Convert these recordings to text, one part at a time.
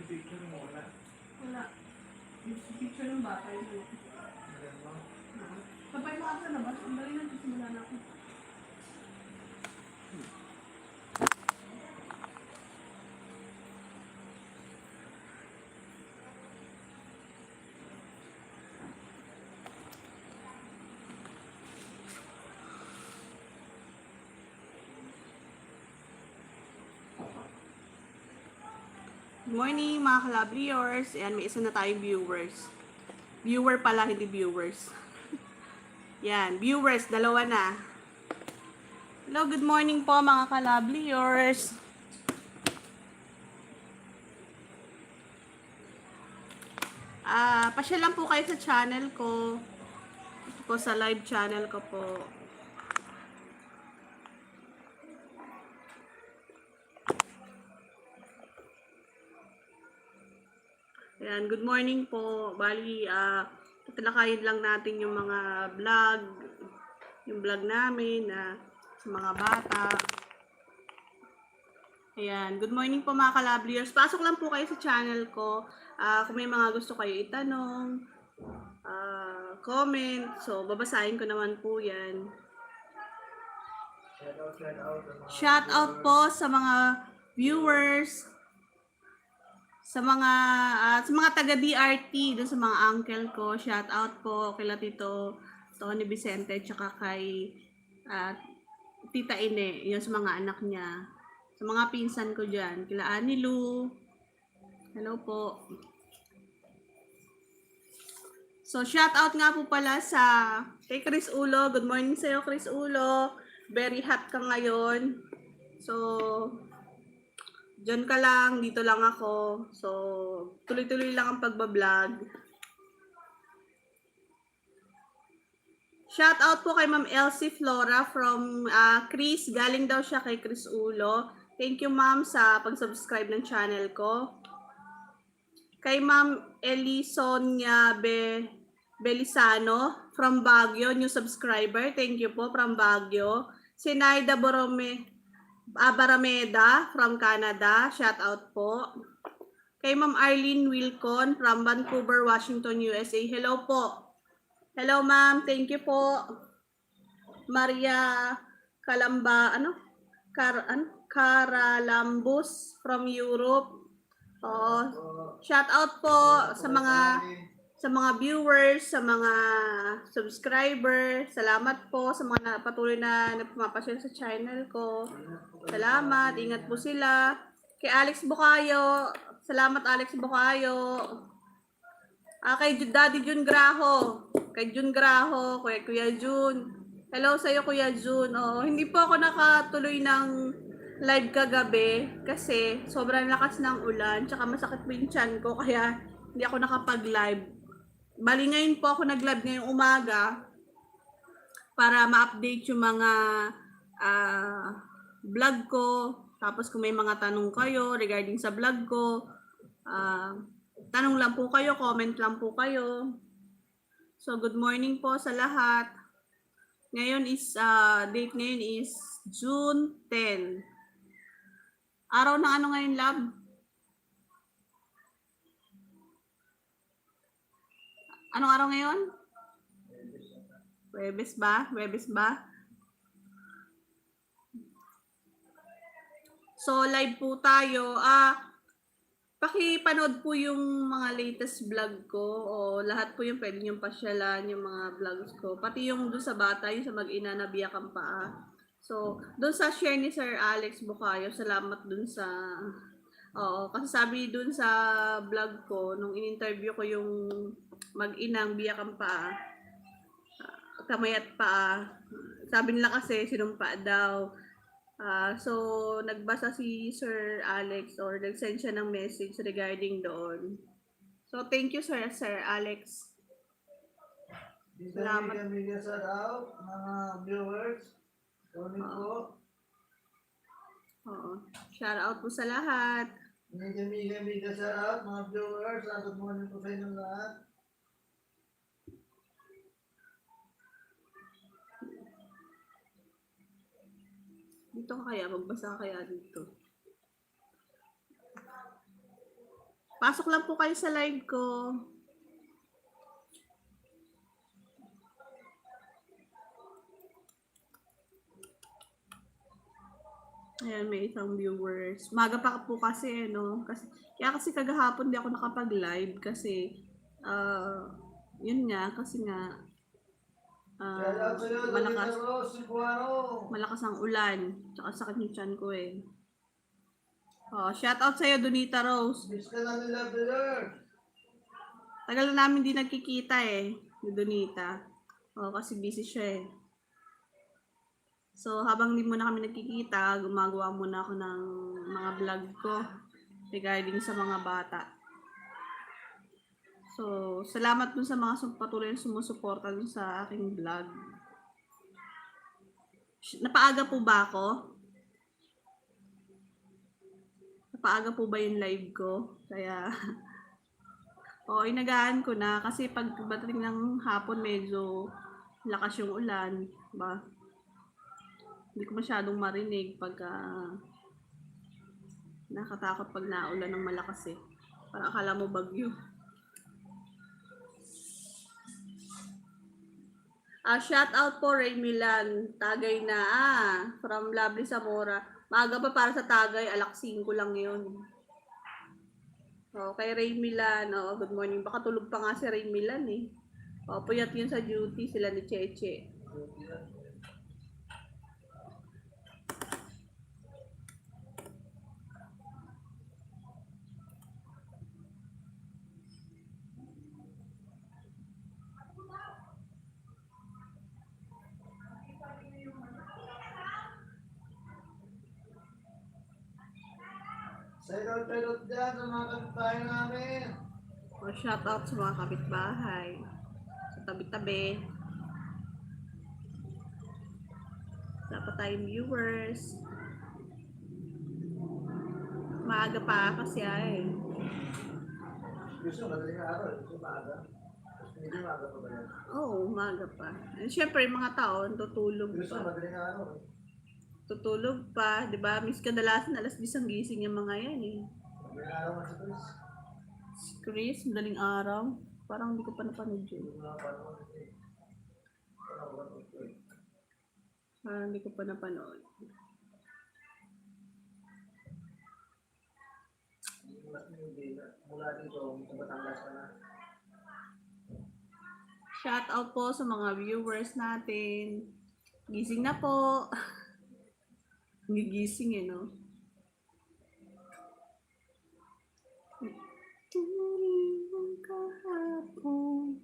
picture mo wala. Wala. Yung picture ng bata yun. Kapag mo ako sa labas, ang dali lang sisimula na ako. Good morning mga ka-loveliers. Ayan, may isa na tayong viewers. Viewer pala, hindi viewers. Yan, viewers, dalawa na. Hello, good morning po mga ka-loveliers. Pasyal lang po kayo sa channel ko. Ito po sa live channel ko po. Ayan, good morning po. Bali, tatalakayin lang natin yung mga vlog, yung vlog namin sa mga bata. Ayan, good morning po mga ka-loveliers. Pasok lang po kayo sa channel ko. Kung may mga gusto kayo itanong, comment, so babasahin ko naman po yan. Shout out po sa mga viewers, sa mga taga DRT, dun sa mga uncle ko, shout out po kay Tito Tony Vicente, tsaka kay Tita Ine, yun sa mga anak niya. Sa mga pinsan ko dyan, kila Anilu. Hello po. So, shout out nga po pala kay Chris Ulo. Good morning sa'yo, Chris Ulo. Very hot ka ngayon. So, dyan ka lang, dito lang ako. So, tuloy-tuloy lang ang pagbablog. Shout out po kay Ma'am Elsie Flora from Chris. Galing daw siya kay Chris Ulo. Thank you ma'am sa pag-subscribe ng channel ko. Kay Ma'am Elisonia Belisano from Baguio, new subscriber. Thank you po from Baguio. Si Naida Barameda from Canada. Shout out po. Kay Ma'am Arlene Wilcon from Vancouver, Washington, USA. Hello po. Hello ma'am. Thank you po. Maria Caralambus from Europe. Shout out po sa mga viewers, sa mga subscriber. Salamat po sa mga patuloy na nagpapashare sa channel ko. Salamat, ingat po sila. Kay Alex Bukayo, salamat Alex Bukayo. Kay Daddy Jun Graho, kay Jun Graho, Kuya Jun. Hello sa'yo Kuya Jun. Hindi po ako nakatuloy ng live kagabi kasi sobrang lakas ng ulan, tsaka masakit po yung tiyan ko, kaya hindi ako nakapag-live. Bali ngayon po ako nag-live ngayong umaga para ma-update yung mga vlog ko. Tapos kung may mga tanong kayo regarding sa vlog ko, tanong lang po kayo, comment lang po kayo. So good morning po sa lahat. Ngayon is, date ngayon is June 10. Araw ng ano ngayon, love? Anong araw ngayon? Huwebes ba? Huwebes ba? So, live po tayo. Pakipanood po yung mga latest vlog ko o lahat po yung pwede niyong pasyalan, yung mga vlogs ko. Pati yung doon sa bata, yung sa mag-ina na biyak ang paa. So, doon sa share ni Sir Alex Bukayo, salamat doon sa... kasi sabi doon sa vlog ko, nung in-interview ko yung mag-inang biyak ang paa, kamay at paa, sabi nila kasi sinumpa daw. So, nagbasa si Sir Alex or nag-send siya ng message regarding doon. So, thank you Sir Alex. Salamat. Kami sa daw, mga viewers. Kami po. Shout out po sa lahat. Kami sa daw, mga viewers. Good morning po sa inyong lahat. Dito ka kaya? Magbasa ka kaya dito? Pasok lang po kayo sa live ko. Ayan, may isang viewers. Maga pa po kasi, no? Kaya kasi kagahapon di ako nakapag-live kasi, yun nga, kasi nga, Shout out sa'yo, malakas, Donita Rose, Cebuano. malakas ang ulan. Tsaka sakit yung tiyan ko eh. Oh, shout out sa'yo, Donita Rose. Miss ka na nila, Biller. Tagal na namin di nagkikita eh, ni Donita. Oh, kasi busy siya eh. So, habang hindi muna kami nagkikita, gumagawa muna ako ng mga vlog ko regarding sa mga bata. So, salamat dun sa mga patuloy na sumusuporta dun sa aking vlog. Napaaga po ba ako? Napaaga po ba yung live ko? Kaya, inagaan ko na kasi pagdating ng hapon medyo lakas yung ulan. Ba? Hindi ko masyadong marinig pagka nakatakot pag naulan ng malakas eh. Parang akala mo bagyo. Shout out po Ray Milan. Tagay na from Lovely Zamora. Maaga pa para sa Tagay, alas 5 lang yun. Kay Ray Milan, good morning. Baka tulog pa nga si Ray Milan eh. Puyat yun sa duty, sila ni Cheche. Sailor-pelot dyan sa mga kapitbahay namin. Shout out sa mga kapitbahay. Sa tabi-tabi. Dapat tayong viewers. Maaga pa kasi ay. Gusto, madaling araw. Gusto maaga. Hindi maaga pa ba yan? Oo, maaga pa. Siyempre, mga tao, tutulog Gusto, pa. madaling araw. Tutulog pa, di ba? Miss kadalasan, alas 10 ang gising yung mga yan eh. Madaling araw nga si Chris. Si Chris, madaling araw. Parang hindi ko pa napanood yun. Yung mga panahon eh. Parang hindi ko pa napanood. Mula dito, sa Batangas ka na. Shout out po sa mga viewers natin. Gising na po. Gigising eh, no? Tuwing kahapon,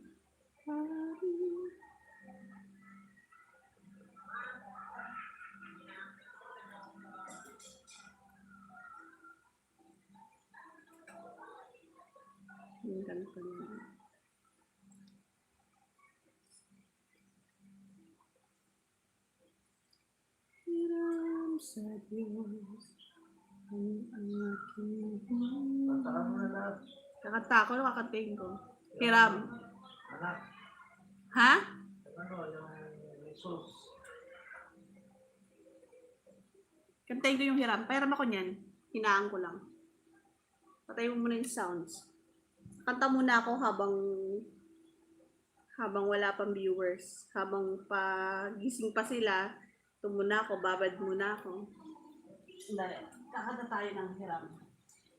yung kanta niya. Hiram sa Diyos ang aking Kanta mo na lahat. Kakanta ako, nakakantahin ko. Hiram. Anak, Ha? ano, yung Jesus. Kantahin ko yung hiram. Pahiram ako niyan. Hinaan ko lang. Patay mo muna yung sounds. Kanta muna ako habang wala pang viewers. Habang pagising pa sila, ito muna ako, babad muna ako. Dahil, kakanta tayo ng hiram.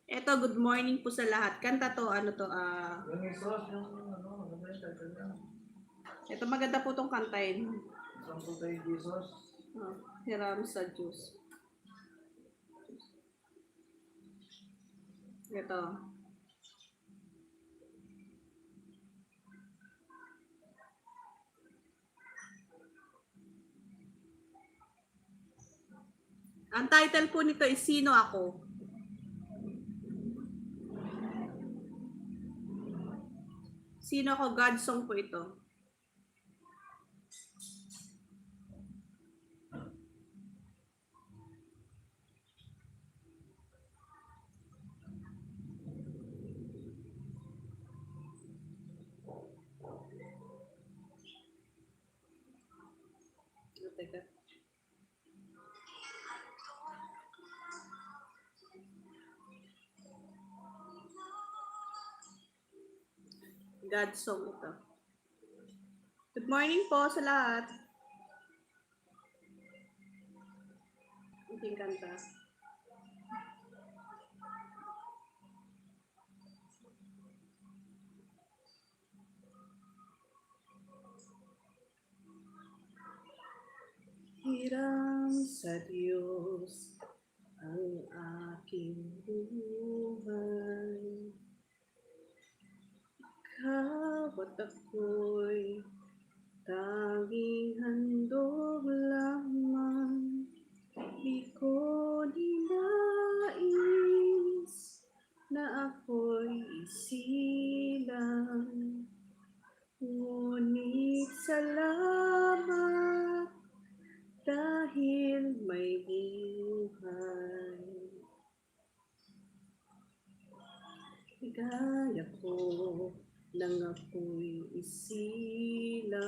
Eto, good morning po sa lahat. Kanta to, ano to, Yung Jesus, yung ano ba yung title niya? eto maganda po tong kantahin. Isang puto yung Jesus. Hiram sa Diyos. Ito. Ang title po nito is Sino Ako? Sino Ako? God song po ito. Teka. God song ito. Good morning po sa lahat. Ating kanta. Hiram sa Diyos ang aking buhay. Ikaw at ako'y tanging handog lamang. Di ko ninais na ako'y isilang. Ngunit salamat dahil may buhay. Ligaya ko nang ako'y isilang.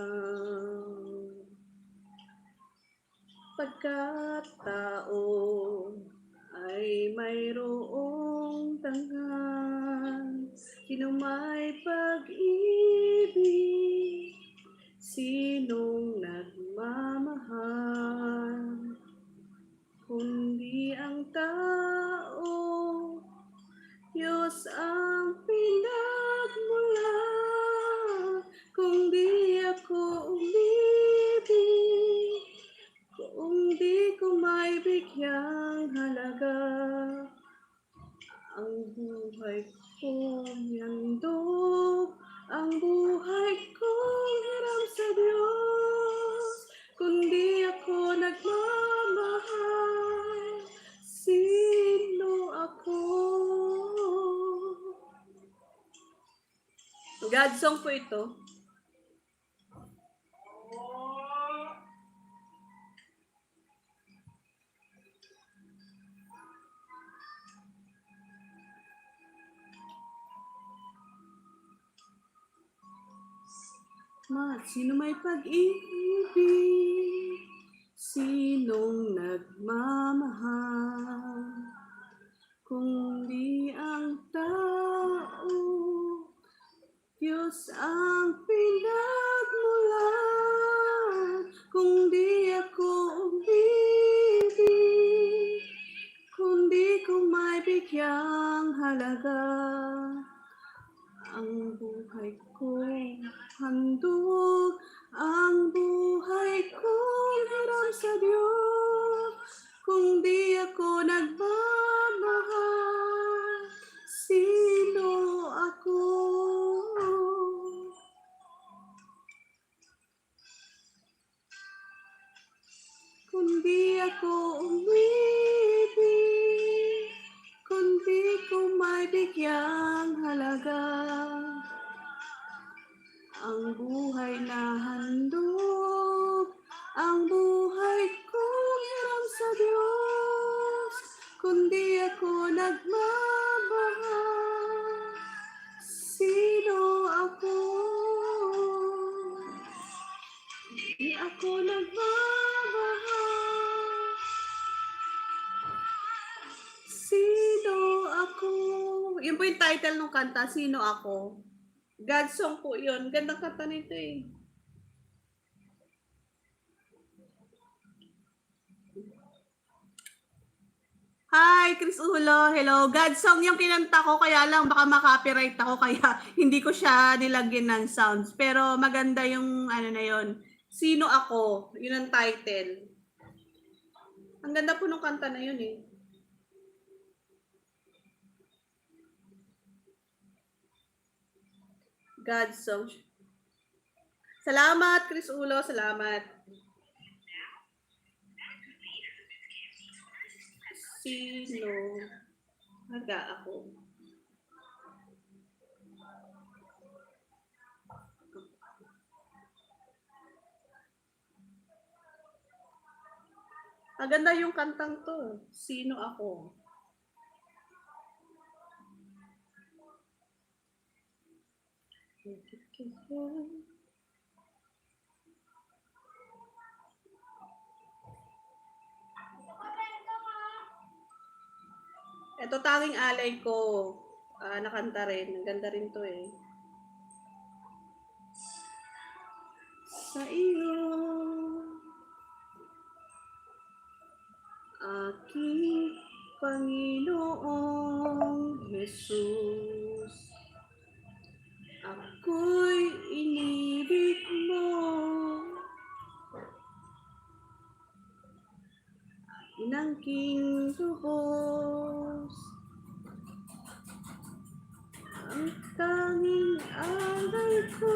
Pagkatao ay mayroong tanghal, sino may pag-ibig, sinong nagmamahal, kundi ang tao, Diyos ang pinagmula. Kung di ako umibig, kung di ko may bigyang halaga, ang buhay kong yandog, ang buhay kong hiram sa Diyos. Kung di ako nagmamahal, sino ako? God song po ito. Sino may pag-ibig, sinong nagmamahal, kung di ang tao, Diyos ang pinagmulan. Kung di ako umibig, kung di ko may bigyang halaga, ang buhay ko handog, ang buhay kong hiram sa Diyos. Kung di ako nagmamahal, sino ako? Kung di ako umibig, kung di ko may bigyang halaga, ang buhay na handog, ang buhay kong hiram sa Diyos. Kung di ako nagmamahal, sino ako? Di ako nagmamahal, sino ako? Yun po yung title ng kanta, Sino Ako? God song po yun. Gandang kanta nito eh. Hi, Chris Ulo. Hello. God song yung kinanta ko, kaya lang baka makopyright ako, kaya hindi ko siya nilagyan ng sounds. Pero maganda yung ano na yun. Sino Ako? Yun ang title. Ang ganda po ng kanta na yun eh. God song. Salamat, Chris Ulo. Salamat. Sino ako? Maganda yung kantang to. Sino ako? Ito tanging alay ko. Nakanta rin. Ang ganda rin to eh. sa iyo, aking Panginoong Jesus. Ako'y inibig mo, inangking lubos, ang tanging alay ko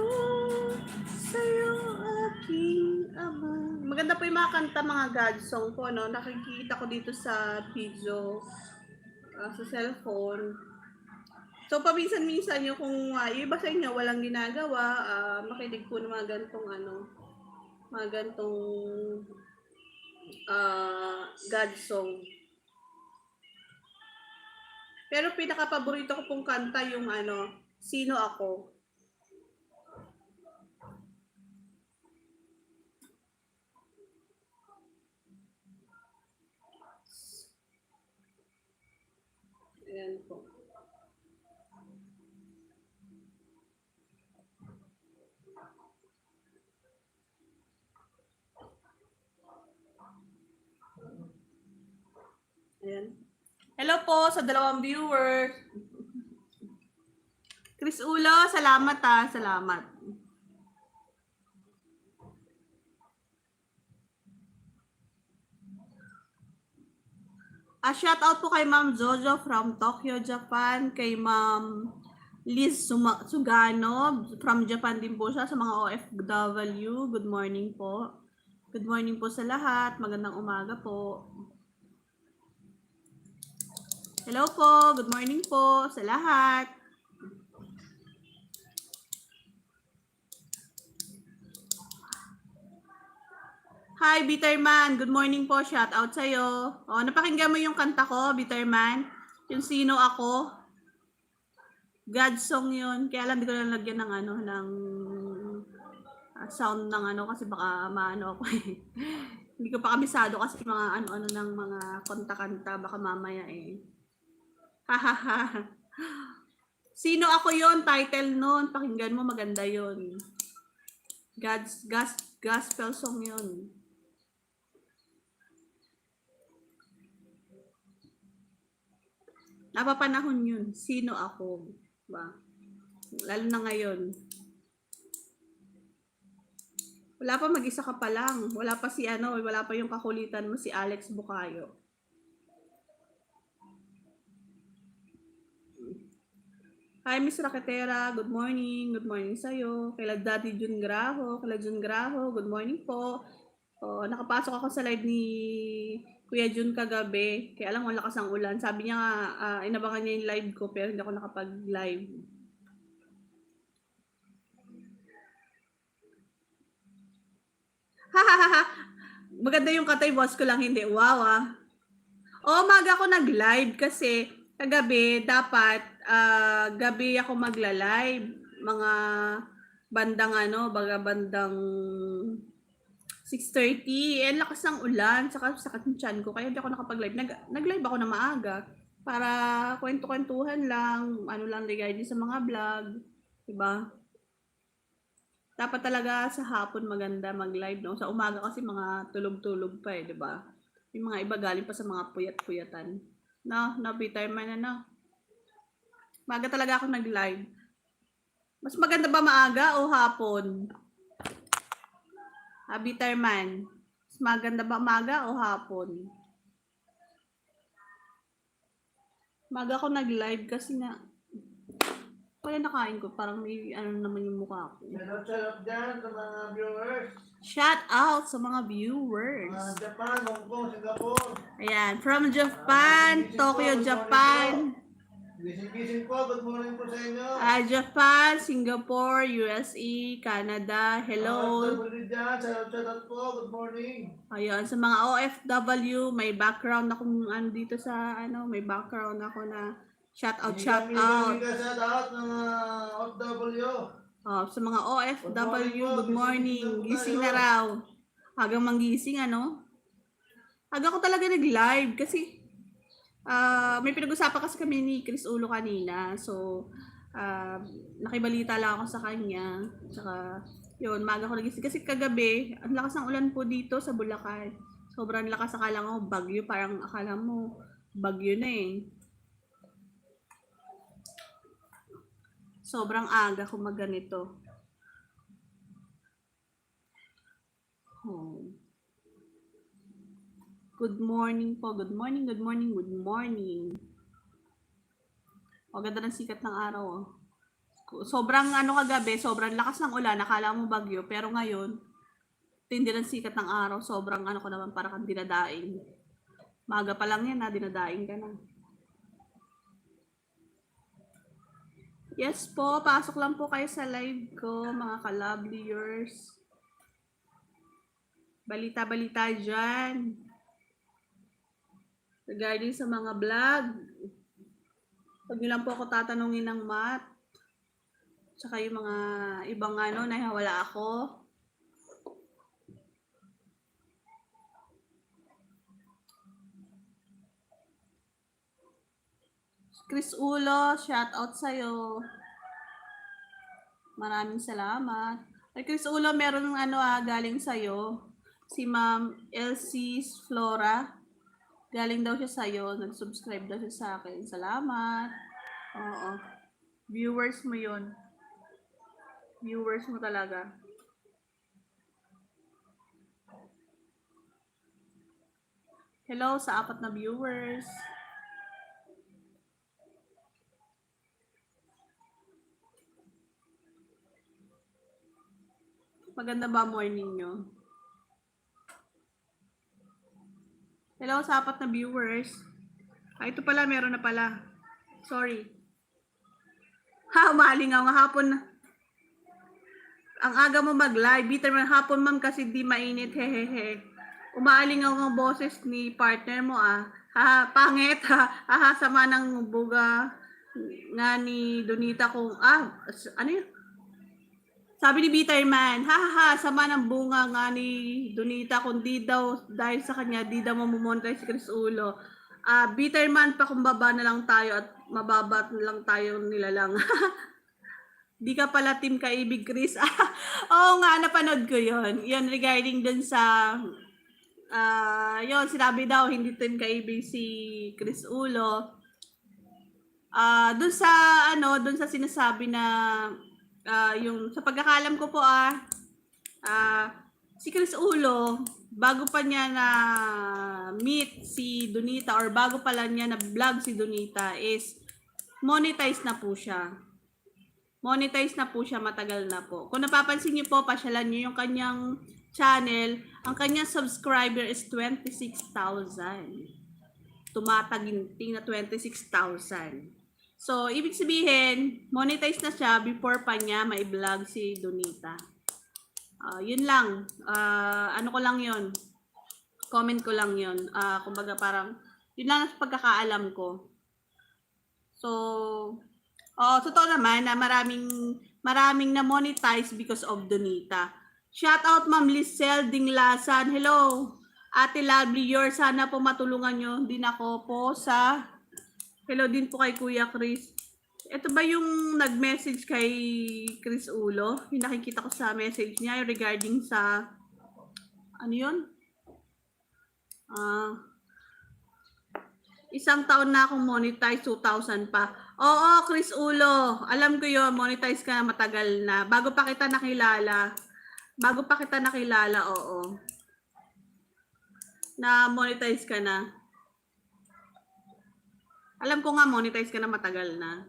sa'yo, aking Ama. Maganda po yung mga kanta, mga God song po, no? Nakikita ko dito sa video, sa cellphone. So, paminsan-minsan yung kung yung iba sa inyo walang ginagawa, makinig po ng mga gantong mga gantong God song. Pero pinaka-paborito ko pong kanta yung Sino Ako. Ayan po. Ayan. Hello po sa dalawang viewers. Chris Ulo, salamat salamat. Shout out po kay Ma'am Jojo from Tokyo, Japan, kay Ma'am Liz Sugano from Japan din po siya, sa mga OFW. Good morning po. Good morning po sa lahat. Magandang umaga po. Hello po. Good morning po sa lahat. Hi, Bitterman. Good morning po. Shout out sa'yo. Napakinggan mo yung kanta ko, Bitterman? Yung Sino Ako? God song yun. Kaya lang di ko lang lagyan ng ng sound ng kasi baka maano ako eh. Hindi ko pa kabisado kasi mga ng mga kanta-kanta. Baka mamaya eh. Hahaha. Sino Ako yon, title nun. Pakinggan mo, maganda yon. Gospel song yun. Napapanahon yun. Sino ako? Ba? Lalo na ngayon. Wala pa, mag-isa ka pa lang. Wala pa wala pa yung kakulitan mo, si Alex Bukayo. Hi, Miss Raketera. Good morning. Good morning sa'yo. Kay Daddy Jun Graho. Kay Jun Graho. Good morning po. Nakapasok ako sa live ni Kuya Jun kagabi. Kaya alam mo, lakas ang ulan. Sabi niya nga, inabangan niya yung live ko pero hindi ako nakapag-live. Hahaha. Maganda yung katay, boss ko lang hindi. Wow umaga ako nag-live kasi kagabi dapat gabi ako magla-live. Mga bandang bandang 6:30, lakas ng ulan, saka sakit ng tiyan ko, kaya hindi ako nakapag-live. Nag-live ako na maaga para kwento-kwentuhan lang, lang ligay din sa mga vlog, diba? Dapat talaga sa hapon maganda mag-live, no? Sa umaga kasi mga tulog-tulog pa eh, diba? Yung mga iba galing pa sa mga puyat-puyatan. Bitterman Maaga talaga ako nag-live. Mas maganda ba maaga o hapon? Bitterman, mas maganda ba maga o hapon? Maga ako nag-live kasi kaya nakain ko, parang may naman yung mukha ko. Shout out dyan sa mga viewers. Shout out sa mga viewers. Japan, Hong Kong, Singapore. Ayan, from Japan, Tokyo, Japan. Gising po, good morning po sa inyo. Japan, Singapore, USA, Canada, hello. Shout out po, good morning. Ayun, sa mga OFW, may background akong dito sa may background ako na shout out. Shout out ng OFW. Sa mga OFW, good morning. Gising na raw. Hagang manggising, Aga ko talaga nag-live kasi may pinag-usapan kasi kami ni Chris Ulo kanina. So, nakibalita lang ako sa kanya. Tsaka, Yun, maaga ko nagising. Kasi kagabi, ang lakas ng ulan po dito sa Bulacan. Sobrang lakas, akala ko bagyo. Parang akala mo bagyo na eh. Sobrang aga kung magganito. Oh. Good morning po. Good morning, good morning, good morning. O, ganda ng sikat ng araw oh. Sobrang kagabi, sobrang lakas ng ulan, nakala mo bagyo, pero ngayon, tindi ng sikat ng araw, sobrang ko naman, para kang dinadaing. Maga pa lang yan dinadaing ka na. Yes po, pasok lang po kayo sa live ko, mga ka-loveliers. Balita-balita dyan. Regarding sa mga vlog. Huwag niyo lang po ako tatanungin ng math. Tsaka yung mga ibang nahiwala ako. Chris Ulo, shout out sa'yo. Maraming salamat. Ay, Chris Ulo, meron galing sa'yo. Si Ma'am Elsie Flora. Galing daw siya sa'yo. Nag-subscribe daw siya sa akin. Salamat. Oo. Viewers mo yun. Viewers mo talaga. Hello sa 4 na viewers. Maganda ba morning nyo? Hello sa 4 na viewers. Ito pala, meron na pala. Sorry. Umalingaw nga hapon na. Ang aga mo mag-live. Bitter man hapon, ma'am, kasi di mainit. Hehehe. Umaalingaw ang boses ni partner mo pangit sama ng buga nga ni Donita kung ano yun? Sabi ni Bitterman, sama ng bunga nga ni Donita kung di daw, dahil sa kanya, di daw mamumonetize si Chris Ulo. Bitterman, pakumbaba na lang tayo at mababa lang tayo nilalang. Di ka pala team Kaibig, Chris. Oo nga, napanood ko yon. Yan, regarding dun sa, yon, sinabi daw, hindi team Kaibig si Chris Ulo. Dun sa sinasabi na, yung sa pagkakalam ko po si Chris Ulo, bago pa niya na meet si Donita or bago pa lang niya na vlog si Donita is monetize na po siya. Monetize na po siya, matagal na po. Kung napapansin niyo po, pasyalan niyo yung kanyang channel, ang kanyang subscriber is 26,000. Tumataginting na 26,000. So, ibig sabihin, monetize na siya before pa niya ma-vlog si Donita. Yun lang. Ko lang yun. Comment ko lang yun. Kumbaga parang, yun lang ang pagkakaalam ko. So, totoo naman na maraming na monetize because of Donita. Shout out Ma'am Lizelle Dinglasan. Hello. Ate Lovely, sana po matulungan nyo din ako po sa... Hello din po kay Kuya Chris. Ito ba yung nag-message kay Chris Ulo? Yung nakikita ko sa message niya regarding sa... Ano yun? Isang taon na akong monetize, 2,000 pa. Oo, Chris Ulo. Alam ko yun, monetize ka na matagal na. Bago pa kita nakilala, oo. Na monetize ka na. Alam ko nga, monetize ka na matagal na.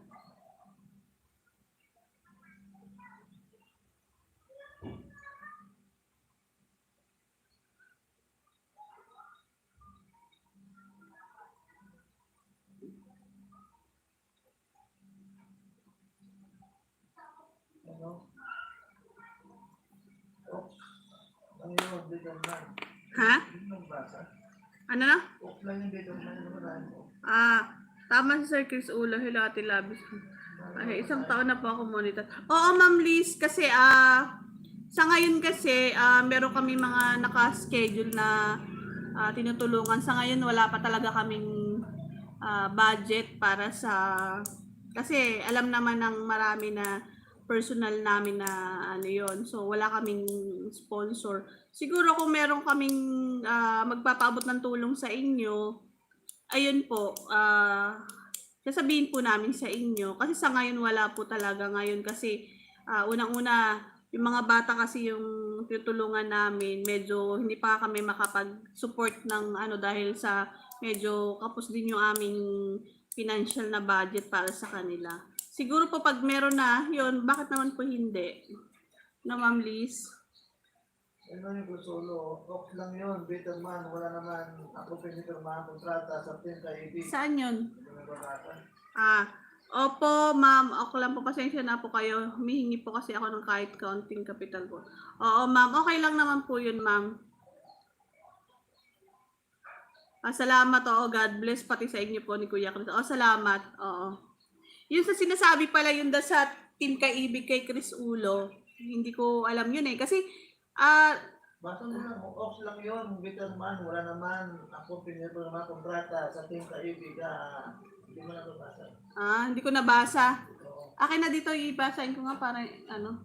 Ha? Ano na? Tama si Sir Chris Ulo. Hello, Ate Labis. Isang taon na po ako monitor. Oo, Ma'am Liz, kasi sa ngayon kasi meron kami mga naka-schedule na tinutulungan. Sa ngayon wala pa talaga kaming budget para sa, kasi alam naman ng marami na personal namin na ano yon. So wala kaming sponsor. Siguro kung meron kaming magpapaabot ng tulong sa inyo, ayun po, sasabihin po namin sa inyo. Kasi sa ngayon wala po talaga ngayon kasi unang-una, yung mga bata kasi yung tutulungan namin, medyo hindi pa kami makapag-support ng ano dahil sa medyo kapos din yung aming financial na budget para sa kanila. Siguro po pag meron na, yun, bakit naman po hindi? No, Ma'am Liz? Ano yung solo? Off lang yun. Bitter man. Wala naman ako pinipirmahan kontrata sa team kaibig. Saan yun? Hindi mo nababasa. Opo, ma'am. Ako lang po, pasensya na po kayo. Humihingi po kasi ako ng kahit counting capital po. Oo, ma'am. Okay lang naman po yun, ma'am. Salamat, oo. God bless pati sa inyo po ni Kuya Chris. Salamat. Oo. Yung sa sinasabi pala yun sa team kaibig kay Chris Ulo, hindi ko alam yun eh. Kasi, Basta mo lang, off lang yun. Bitter man. Wala naman ako pinipirmahan kontrata sa team kaibig. Hindi mo nababasa. hindi ko nabasa. Oo. Akin na dito, ibasahin ko nga para, ano.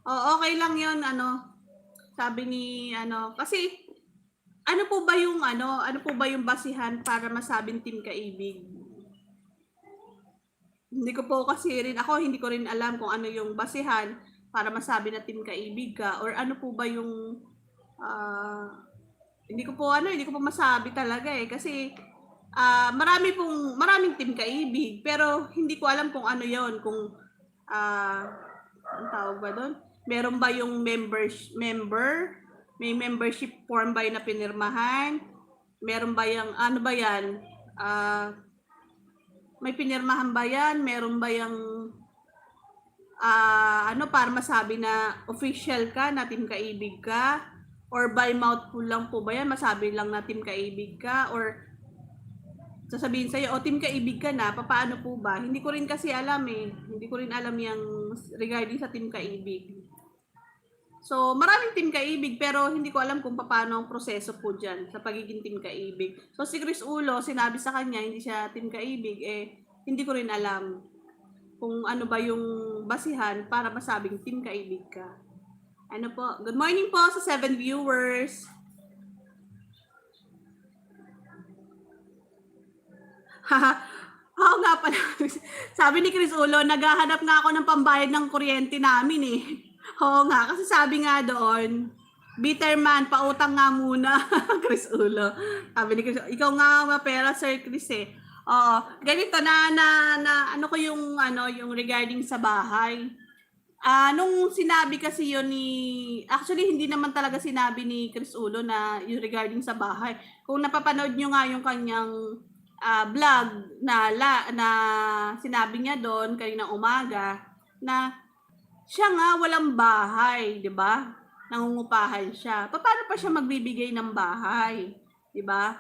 Okay lang yun, ano. Sabi ni, kasi, ano po ba yung basihan para masabing team kaibig? Hindi ko po kasi rin, hindi ko rin alam kung ano yung basihan para masabi na team kaibig ka or ano po ba yung hindi ko po masabi talaga eh kasi maraming team kaibig pero hindi ko alam kung ano yon kung ang tawag ba doon? Meron ba yung may membership form ba yung na pinirmahan? Meron ba yung ano ba yan? May pinirmahan ba yan? Meron ba yung para masabi na official ka, na team kaibig ka? Or by mouth po lang po ba yan? Masabi lang na team kaibig ka? Or sasabihin sa'yo, team kaibig ka na, paano po ba? Hindi ko rin kasi alam eh. Hindi ko rin alam yung regarding sa team kaibig. So, maraming team kaibig pero hindi ko alam kung paano ang proseso po dyan sa pagiging team kaibig. So, si Chris Ulo, sinabi sa kanya, hindi siya team kaibig, hindi ko rin alam kung ano ba yung basihan para masabing team kaibig ka. Ano po? Good morning po sa 7 viewers. Oo nga pala. Sabi ni Chris Ulo, naghahanap nga ako ng pambayad ng kuryente namin eh. Oo nga, kasi sabi nga doon, bitter man, pautang nga muna. Chris Ulo. Sabi ni Chris, ikaw nga mapera, Sir Chris eh. Oo, ganito ano ko yung regarding sa bahay. Nung sinabi kasi yun actually hindi naman talaga sinabi ni Chris Ulo na yung regarding sa bahay. Kung napapanood nyo nga yung kanyang vlog na sinabi niya doon kaninang umaga na siya nga walang bahay, 'di ba? Nangungupahan siya. Paano pa siya magbibigay ng bahay, 'di ba?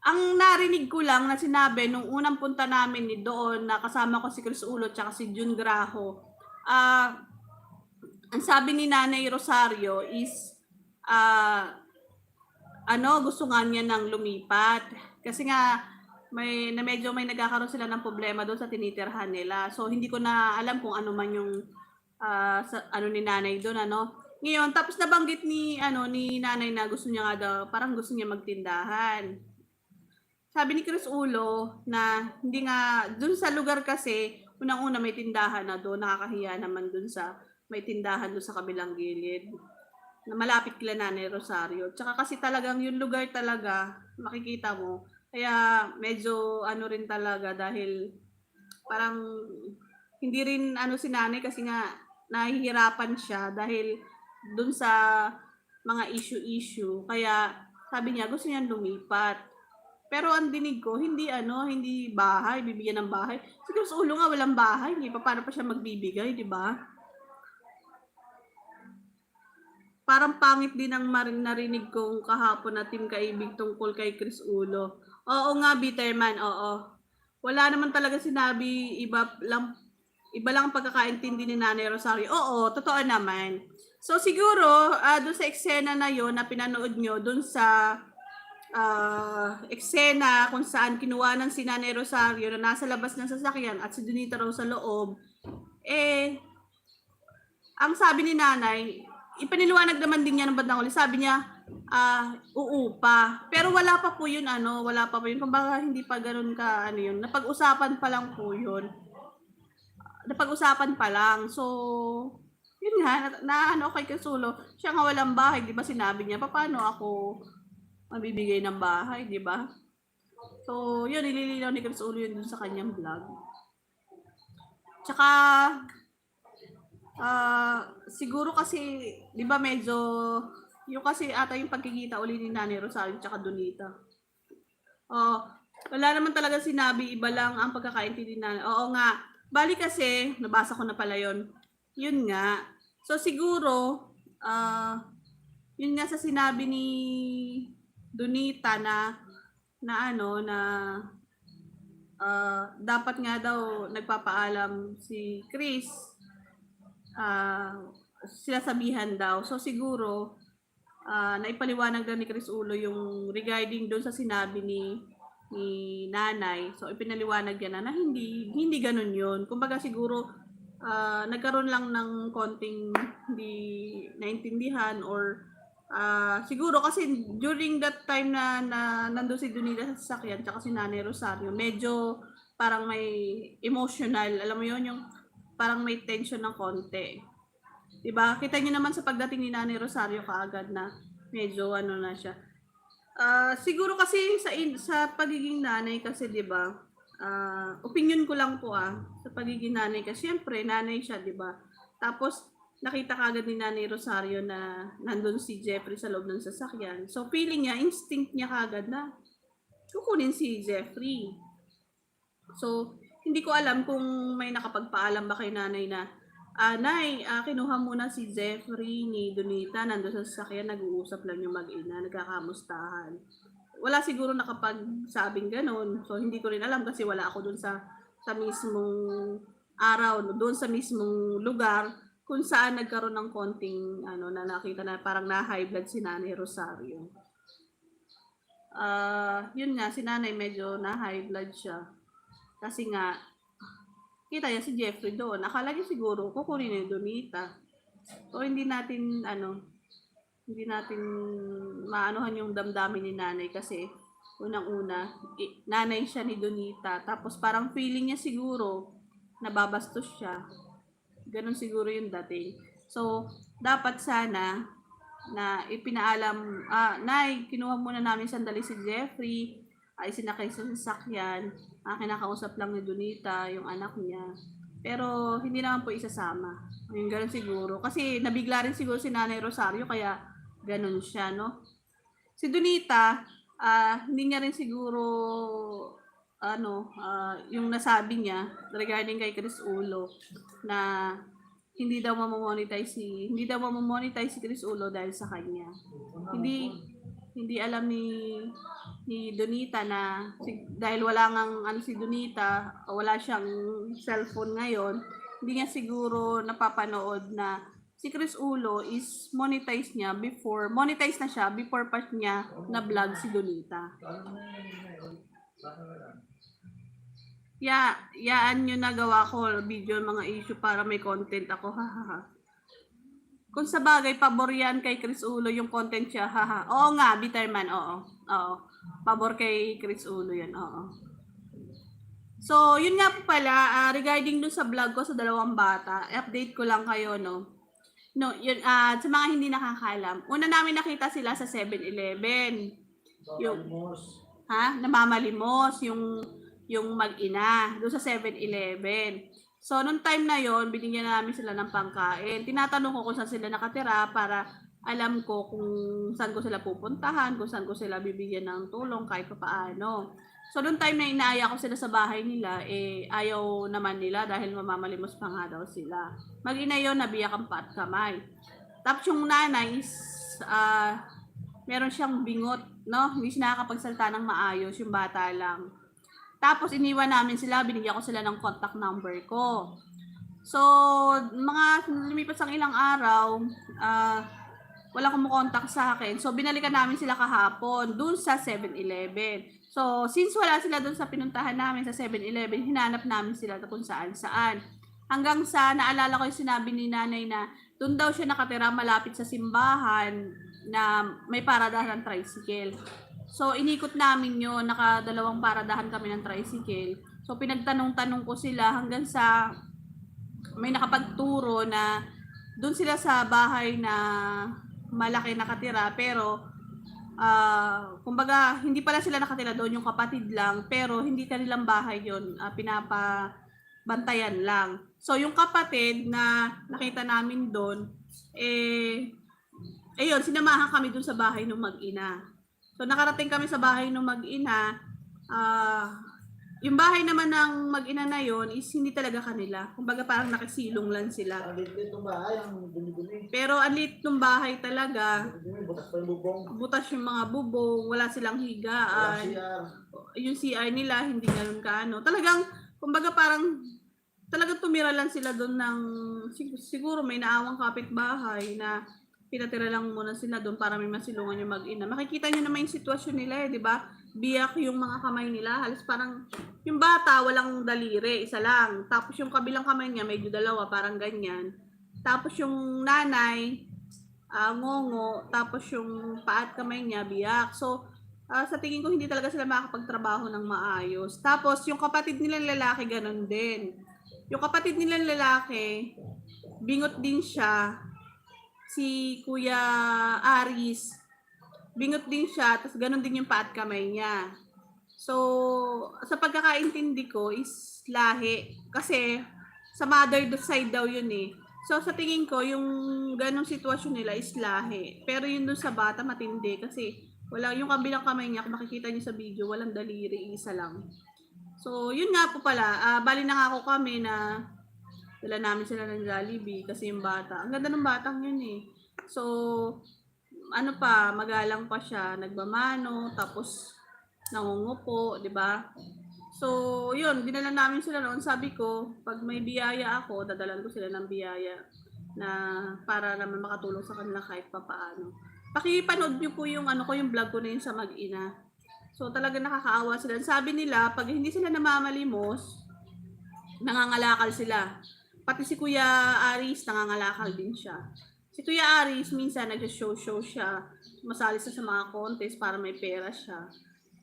Ang narinig ko lang na sinabi nung unang punta namin ni doon na kasama ko si Chris Ulo at si Jun Graho, ang sabi ni Nanay Rosario is gusto nga niya nang lumipat kasi nga medyo may nagkakaroon sila ng problema doon sa tinitirhan nila. So hindi ko na alam kung ano man yung ni Nanay doon Ngayon tapos nabanggit ni Nanay na gusto niya nga daw, parang gusto niya magtindahan. Sabi ni Chris Ulo na hindi nga doon sa lugar kasi unang-una may tindahan na doon, nakakahiya naman doon sa may tindahan doon sa kabilang gilid na malapit kila Nanay Rosario. Tsaka kasi talagang yung lugar talaga makikita mo. Kaya medyo rin talaga dahil parang hindi rin si Nanay kasi nga nahihirapan siya dahil doon sa mga issue. Kaya sabi niya gusto niya lumipat. Pero ang dinig ko, hindi bahay, bibigyan ng bahay. Siguro sa ulo nga walang bahay, paano pa siya magbibigay, di ba? Parang pangit din ang narinig kong kahapon na team kaibig tungkol kay Chris Ulo. Oo nga, Bitterman, oo. Wala naman talaga sinabi, iba lang ang pagkakaintindi ni Nanay Rosario. Oo, totoo naman. So siguro, doon sa eksena na yon na pinanood nyo, doon sa eksena kung saan kinuha ng si Nanay Rosario na nasa labas ng sasakyan at si Donita raw sa loob, Eh, ang sabi ni nanay, ipiniliwanag naman din niya ng bandang uli. Sabi niya, uupa. Pero wala pa po yun, wala pa po yun. Kumbaga, hindi pa ganun ka, yun. Napag-usapan pa lang po yun. Napag-usapan pa lang. So, yun nga, kay Kasulo, siya nga walang bahay, di ba sinabi niya, paano ako mabibigay ng bahay, di ba? So, yun, nililinaw ni Kasulo yun dun sa kanyang vlog. Tsaka, siguro kasi, di ba medyo, yung kasi ata yung pagkikita uli ni Nanay Rosario tsaka Donita. Wala naman talaga sinabi, iba lang ang pagkakaintindi na, oo nga, bali kasi, nabasa ko na pala yun. Yun nga. So siguro, yun nga sa sinabi ni Donita na dapat nga daw nagpapaalam si Chris, sila sabihan daw. So siguro, naipaliwanag lang ni Chris Ulo yung regarding doon sa sinabi ni nanay. So ipinaliwanag niya na hindi ganun yun. Kumbaga siguro nagkaroon lang ng konting hindi naintindihan or siguro kasi during that time na nandun si Donita sa sasakyan tsaka si Nanay Rosario, medyo parang may emotional, alam mo yun, yung parang may tension ng konti. Diba? Kita niyo naman sa pagdating ni Nanay Rosario kaagad na medyo na siya. Siguro kasi sa pagiging nanay kasi 'di ba? Opinion ko lang po sa pagiging nanay kasi syempre nanay siya 'di ba? Tapos nakita kaagad ni Nanay Rosario na nandun si Jeffrey sa loob ng sasakyan. So feeling niya, instinct niya kaagad na kukunin si Jeffrey. So hindi ko alam kung may nakapagpaalam ba kay nanay na Nay, kinuha muna si Jeffrey ni Donita, nandun sa sasakyan, nag-uusap lang yung mag-ina, nagkakamustahan. Wala siguro nakapagsabing ganun. So, hindi ko rin alam kasi wala ako dun sa mismong araw, dun sa mismong lugar, kung saan nagkaroon ng konting, na nakita na parang na-high blood si Nanay Rosario. Yun nga, si Nanay medyo na-high blood siya. Kasi nga, kita niya si Jeffrey doon. Akala niya siguro kukunin ni Donita. So hindi natin maanohan yung damdamin ni nanay kasi unang-una, nanay siya ni Donita. Tapos parang feeling niya siguro nababastos siya. Ganon siguro yung dating. So dapat sana na ipinaalam, Nay, kinuha muna namin sandali si Jeffrey, ay sinakay sa sasakyan, kinakausap lang ni Donita, yung anak niya. Pero hindi naman po isasama. Yung ganun siguro. Kasi nabigla rin siguro si Nanay Rosario, kaya ganun siya, no? Si Donita, hindi niya rin siguro, yung nasabi niya regarding kay Chris Ulo, na hindi daw mamomonetize si Chris Ulo dahil sa kanya. Hindi alam ni Donita na dahil wala ngang si Donita, wala siyang cellphone ngayon, hindi niya siguro napapanood na si Chris Ulo is monetize na siya before pa niya na vlog si Donita. Yaan nyo nagawa ko video mga issue para may content ako, hahaha. Kung sa bagay, pabor yan kay Chris Ulo yung content siya, haha. Oo nga, Bitterman, oo. Pabor kay Chris Ulo yan, oo. So, yun nga po pala, regarding dun sa vlog ko sa dalawang bata, update ko lang kayo, no? No, yun, sa mga hindi nakakaalam, una namin nakita sila sa 7-Eleven. Namamalimos, yung mag-ina, doon sa 7-Eleven. So, nung time na yon, binigyan namin sila ng pangkain. Tinatanong ko kung saan sila nakatira para alam ko kung saan ko sila pupuntahan, kung saan ko sila bibigyan ng tulong kahit pa paano. So, nung time na inaaya ko sila sa bahay nila, ayaw naman nila dahil mamamalimos pa nga daw sila. Mag-ina yun, nabiyakan pa at kamay. Tapos yung nanay is, meron siyang bingot, no? Hindi siya nakakapagsalita ng maayos, yung bata lang. Tapos iniwan namin sila, binigyan ko sila ng contact number ko. So, mga lumipas ang ilang araw, wala kumukontak sa akin. So, binalikan namin sila kahapon dun sa 7-Eleven. So, since wala sila dun sa pinuntahan namin sa 7-Eleven, hinanap namin sila kung saan-saan. hanggang sa naalala ko yung sinabi ni nanay na doon daw siya nakatira malapit sa simbahan na may paradahan ng tricycle. So, inikot namin yun. Nakadalawang paradahan kami ng tricycle. So, pinagtanong-tanong ko sila hanggang sa may nakapagturo na doon sila sa bahay na malaki nakatira. Pero, kumbaga, hindi pala sila nakatira doon, yung kapatid lang. Pero, hindi kanilang bahay yun. Pinapabantayan lang. So, yung kapatid na nakita namin doon, ayun, sinamahan kami doon sa bahay ng mag-ina. So, nakarating kami sa bahay ng mag-ina. Yung bahay naman ng mag-ina na yon is hindi talaga kanila. Kumbaga parang nakasilong lang sila. Ang liit ng bahay, ang dumi-dumi. Pero ang liit ng bahay talaga. Butas pa yung bubong. Butas yung mga bubong, wala silang Walang higaan. CR. Yung CR nila, hindi ganun kaano. Talagang, kumbaga parang, talagang tumira lang sila doon ng, siguro may naawang kapitbahay na pinatira lang muna sila doon para may masilungan yung mag-ina. Makikita nyo naman yung sitwasyon nila di ba? Biyak yung mga kamay nila. Halos parang, yung bata, walang daliri, isa lang. Tapos yung kabilang kamay niya, medyo dalawa, parang ganyan. Tapos yung nanay, ngongo, tapos yung paat kamay niya, biyak. So, sa tingin ko, hindi talaga sila makakapagtrabaho ng maayos. Tapos, yung kapatid nilang lalaki, ganun din. Yung kapatid nilang lalaki, bingot din siya, si Kuya Aris, bingot din siya, tapos ganun din yung paat kamay niya. So, sa pagkakaintindi ko is lahi. Kasi, sa mother side daw yun eh. So, sa tingin ko, yung ganung sitwasyon nila is lahi. Pero yun dun sa bata, matindi. Kasi, wala, yung kabilang kamay niya, kung makikita niyo sa video, walang daliri, isa lang. So, yun nga po pala. Bali na nga ako kami na dala namin sila ng Jollibee kasi yung bata. Ang ganda ng batang yun eh. So, ano pa, magalang pa siya, nagmamano, tapos nangungupo, di ba? So, yun, dinala namin sila noon. Sabi ko, pag may biyaya ako, dadalan ko sila ng biyaya na para naman makatulong sa kanila kahit papaano. Pakipanood niyo po yung yung vlog ko na yun sa mag-ina. So, talaga nakakaawa sila. Sabi nila, pag hindi sila namamalimos, nangangalakal sila. Pati si Kuya Aris, nangangalakal din siya. Si Kuya Aris, minsan nag-show siya. Masali siya sa mga contest para may pera siya.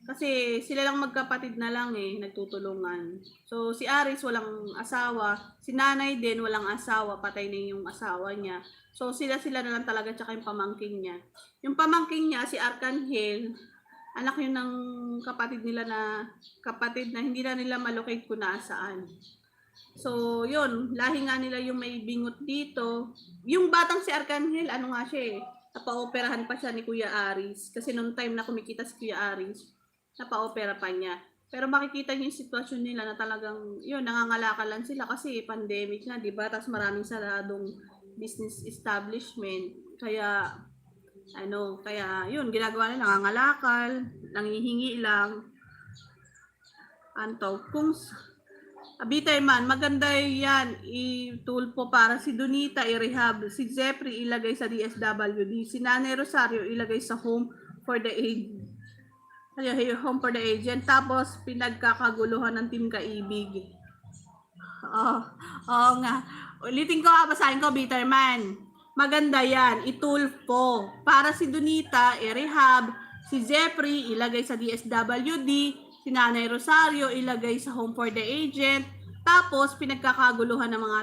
Kasi sila lang magkapatid na lang nagtutulungan. So, si Aris walang asawa. Si nanay din walang asawa. Patay na yung asawa niya. So, sila na lang talaga tsaka yung pamangking niya. Yung pamangking niya, si Arcangel, anak yun ng kapatid na hindi na nila malocate kung nasaan. So, yun, lahi nga nila yung may bingot dito. Yung batang si Arcangel, siya napaoperahan pa siya ni Kuya Aris. Kasi nung time na kumikita si Kuya Aris, napaopera pa niya. Pero makikita niyo yung sitwasyon nila na talagang, yun, nangangalakal lang sila kasi pandemic na, di ba? Tapos maraming saradong business establishment. Kaya, yun, ginagawa nila, nangangalakal, nangihingi lang. Kung Bitter man, maganda yan. I-tulpo para si Donita i-rehab. Si Jeffrey ilagay sa DSWD. Si Nanay Rosario ilagay sa home for the aged. Home for the aged. Tapos pinagkakaguluhan ng Team Kaibig. Oo nga. Ulitin ko, basahin ko, Bitter man. Maganda yan. Itulpo. Para si Donita i-rehab. Si Jeffrey ilagay sa DSWD. Si Nanay Rosario ilagay sa Home for the Agent. Tapos pinagkakaguluhan ng mga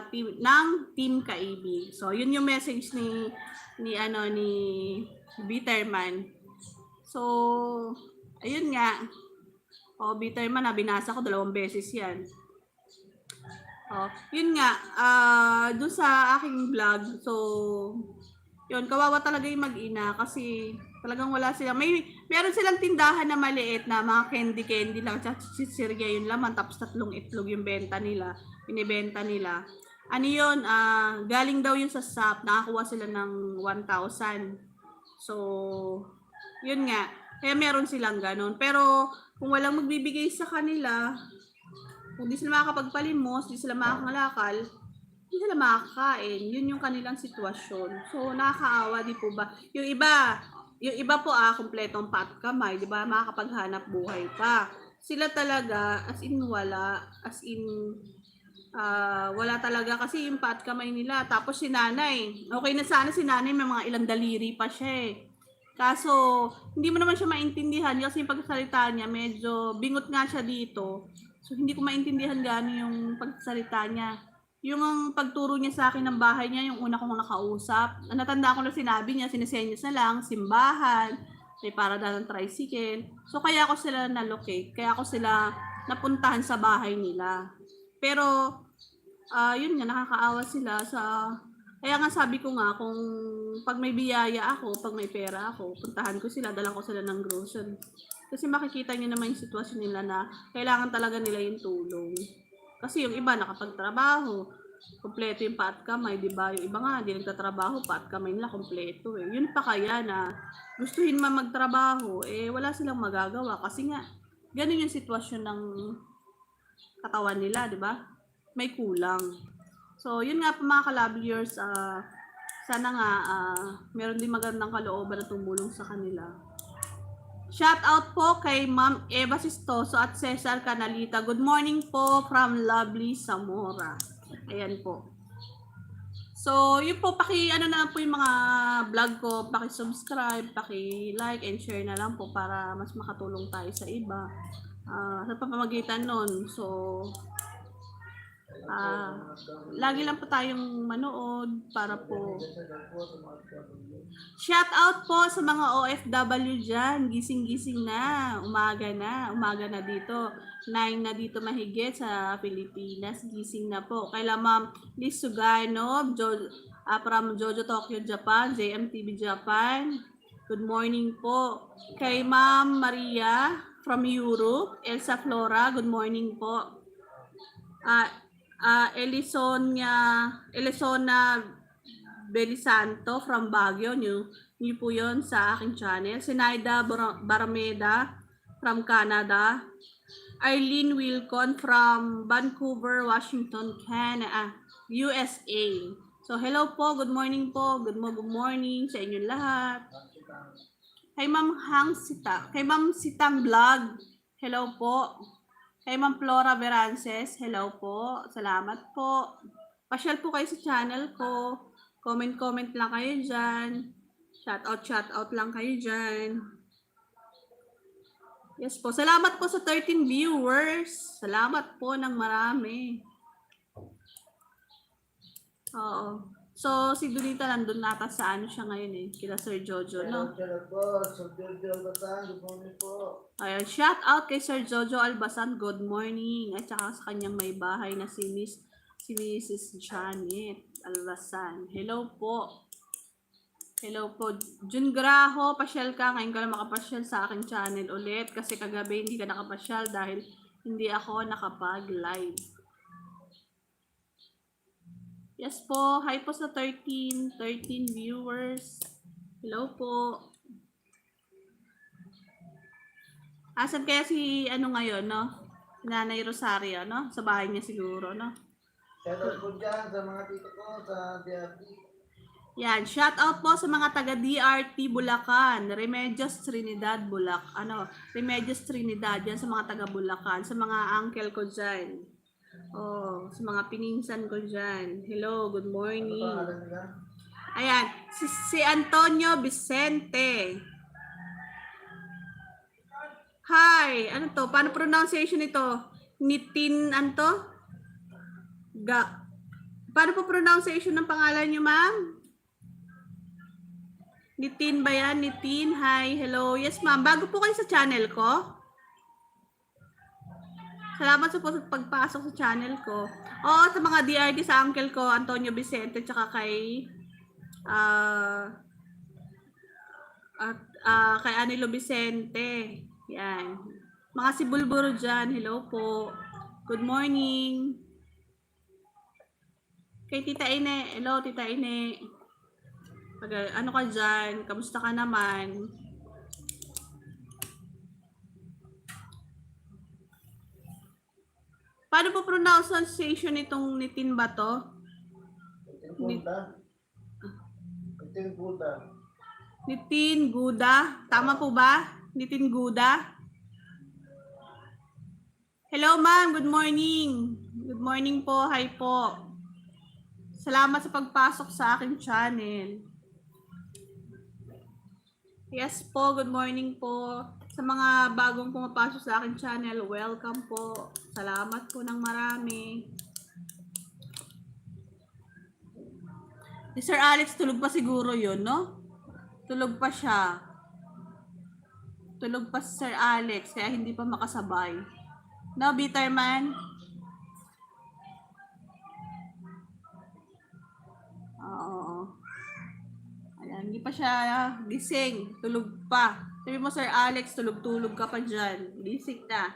team Kaibig. So, yun yung message ni Bitterman. So, ayun nga. Bitterman, binasa ko 2 beses yan. Yun nga, doon sa aking vlog. So, yun, kawawa talaga yung mag-ina kasi talagang wala silang, meron silang tindahan na maliit na mga candy lang, sisirya yung laman, tapos 3 itlog yung binibenta nila. Yun, galing daw yun sa SAP, nakakuha sila ng 1,000. So, yun nga, kaya meron silang ganun. Pero, kung walang magbibigay sa kanila, kung di sila makakapagpalimos, di sila makakalakal, hindi sila makakain. Yun yung kanilang sitwasyon. So, nakakaawa, di po ba? Yung iba po kumpletong pat kamay, di ba? Makakapaghanap buhay pa. Sila talaga, as in wala, as in Wala talaga kasi yung paat kamay nila. Tapos si nanay, okay na sana si nanay, may mga ilang daliri pa siya eh. Kaso, hindi mo naman siya maintindihan kasi yung pagsalita niya, medyo bingot nga siya dito. So, hindi ko maintindihan gano'n yung pagsalita niya. Yung ang pagturo niya sa akin ng bahay niya, yung una kong nakausap. Natanda ko na sinabi niya, sinisenyas na lang, simbahan, may parada ng tricycle. So, kaya ako sila na-locate, kaya ako sila napuntahan sa bahay nila. Pero, yun nga, nakakaawa sila sa... Kaya nga sabi ko nga, kung pag may biyaya ako, pag may pera ako, puntahan ko sila, dalang ko sila ng grocery. Kasi makikita niyo naman yung sitwasyon nila na kailangan talaga nila yung tulong. Kasi yung iba nakapagtrabaho, kompleto yung paat kamay, di ba? Yung iba nga, di nagtatrabaho, paat kamay nila kompleto eh. Yun pa kaya na gustuhin man magtrabaho, eh wala silang magagawa. Kasi nga, ganun yung sitwasyon ng katawan nila, di ba? May kulang. So, yun nga po mga ka-loveliers, sana nga meron din magandang kalooban na tumulong sa kanila. Shout out po kay Ma'am Eva Sistoso at Cesar Canalita. Good morning po from lovely Zamora. Ayan po. So, yun po, ano na lang po yung mga vlog ko, paki-subscribe, paki-like and share na lang po para mas makatulong tayo sa iba. Sa pamamagitan nun. So, lagi lang po tayong manood para po. Shout out po sa mga OFW dyan. Gising-gising na. Umaga na dito. 9 na dito mahigit sa Pilipinas. Gising na po. Kay Ma'am Liz Sugano from Jojo Tokyo, Japan. JMTV Japan. Good morning po. Kay Ma'am Maria from Europe. Elsa Flora. Good morning po. Elisona Belisanto from Baguio, new po yun sa aking channel. Sinaida Barameda from Canada. Arlene Wilcon from Vancouver, Washington, Canada, USA. So hello po, good morning po, good morning sa inyong lahat. Kay Ma'am kay Ma'am Sitang Vlog, hello po. Kay Ma'am Flora Verances, hello po. Salamat po. Pasyal po kayo sa channel ko. Comment lang kayo dyan. Shout out lang kayo dyan. Yes po. Salamat po sa 13 viewers. Salamat po ng marami. Oo. So, si Donita nandun nata sa ano siya ngayon eh. Kila Sir Jojo, no? Ayan, shout out kay Sir Jojo Albasan. Good morning. At saka sa kanyang may bahay na si Mrs. Janet Albasan. Hello po. Hello po. Jun Graho, pasyal ka. Ngayon ka na makapasyal sa aking channel ulit. Kasi kagabi hindi ka nakapasyal dahil hindi ako nakapag-live. Yes po. Hi po sa 13 viewers. Hello po. Asan kaya si ano ngayon, no? Nanay Rosario, no? Sa bahay niya siguro, no? Shout out po dyan sa mga tito ko sa DRT. Yan, shout out po sa mga taga DRT Bulacan, Remedios Trinidad Remedios Trinidad yan sa mga taga Bulacan, sa mga uncle ko dyan. Oh, sa mga pininsan ko dyan. Hello, good morning. Ayan, si Antonio Vicente. Hi, ano to? Paano pronunciation ito? Nitin, ano to? Paano po pronunciation ng pangalan niyo, ma'am? Nitin ba yan? Nitin, hi, hello. Yes, ma'am. Bago po kayo sa channel ko. Salamat po sa pagpasok sa channel ko. Oo, sa mga DRT sa uncle ko, Antonio Vicente, tsaka kay kay Anilo Vicente. Yan. Mga sibulburo dyan, hello po. Good morning. Kay Tita Ine, hello Tita Ine. Ano ka dyan? Kamusta ka naman? Paano po pronunciation itong Nitin ba to? Nitin Guda. Tama po ba? Nitin Guda? Hello ma'am, good morning. Good morning po, hi po. Salamat sa pagpasok sa aking channel. Yes po, good morning po. Sa mga bagong pumapasok sa aking channel, welcome po. Salamat po ng marami. Si Sir Alex, tulog pa siguro yun, no? Tulog pa siya. Tulog pa si Sir Alex, kaya hindi pa makasabay. No, bitter man? Oo. Ayan, hindi pa siya gising. Tulog pa. Sabi mo, Sir Alex, tulog-tulog ka pa dyan. Gising na.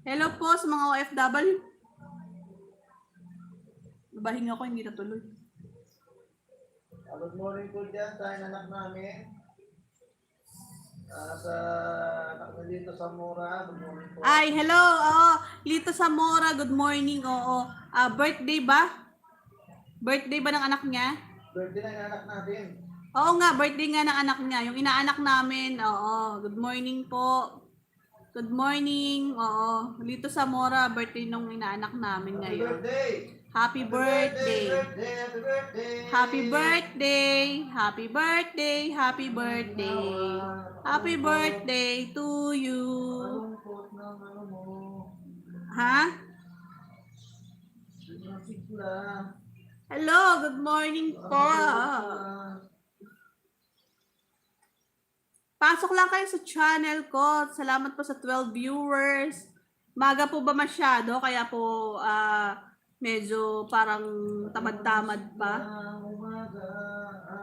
Hello po sa mga OFW. Bahing ako, hindi natuloy. Good morning po dyan sa anak namin. Sa anak na dito sa Mura, good morning po. Ay, hello. Oo, Lito Zamora, good morning. Oo. Birthday ba? Birthday ba ng anak niya? Birthday na yung anak natin. Oo nga, birthday nga ng anak niya. Yung inaanak namin. Oo. Good morning po. Good morning. Oo. Lito Zamora, birthday nung inaanak namin Happy ngayon. birthday! Happy birthday. Happy birthday! Happy birthday. Happy birthday. Happy birthday. Happy birthday to you. Malungkot ng ano mo. Ha? Yung sigla. Hello, good morning po. Pasok lang kayo sa channel ko. Salamat po sa 12 viewers. Maga po ba masyado? Kaya po medyo parang tamad-tamad pa.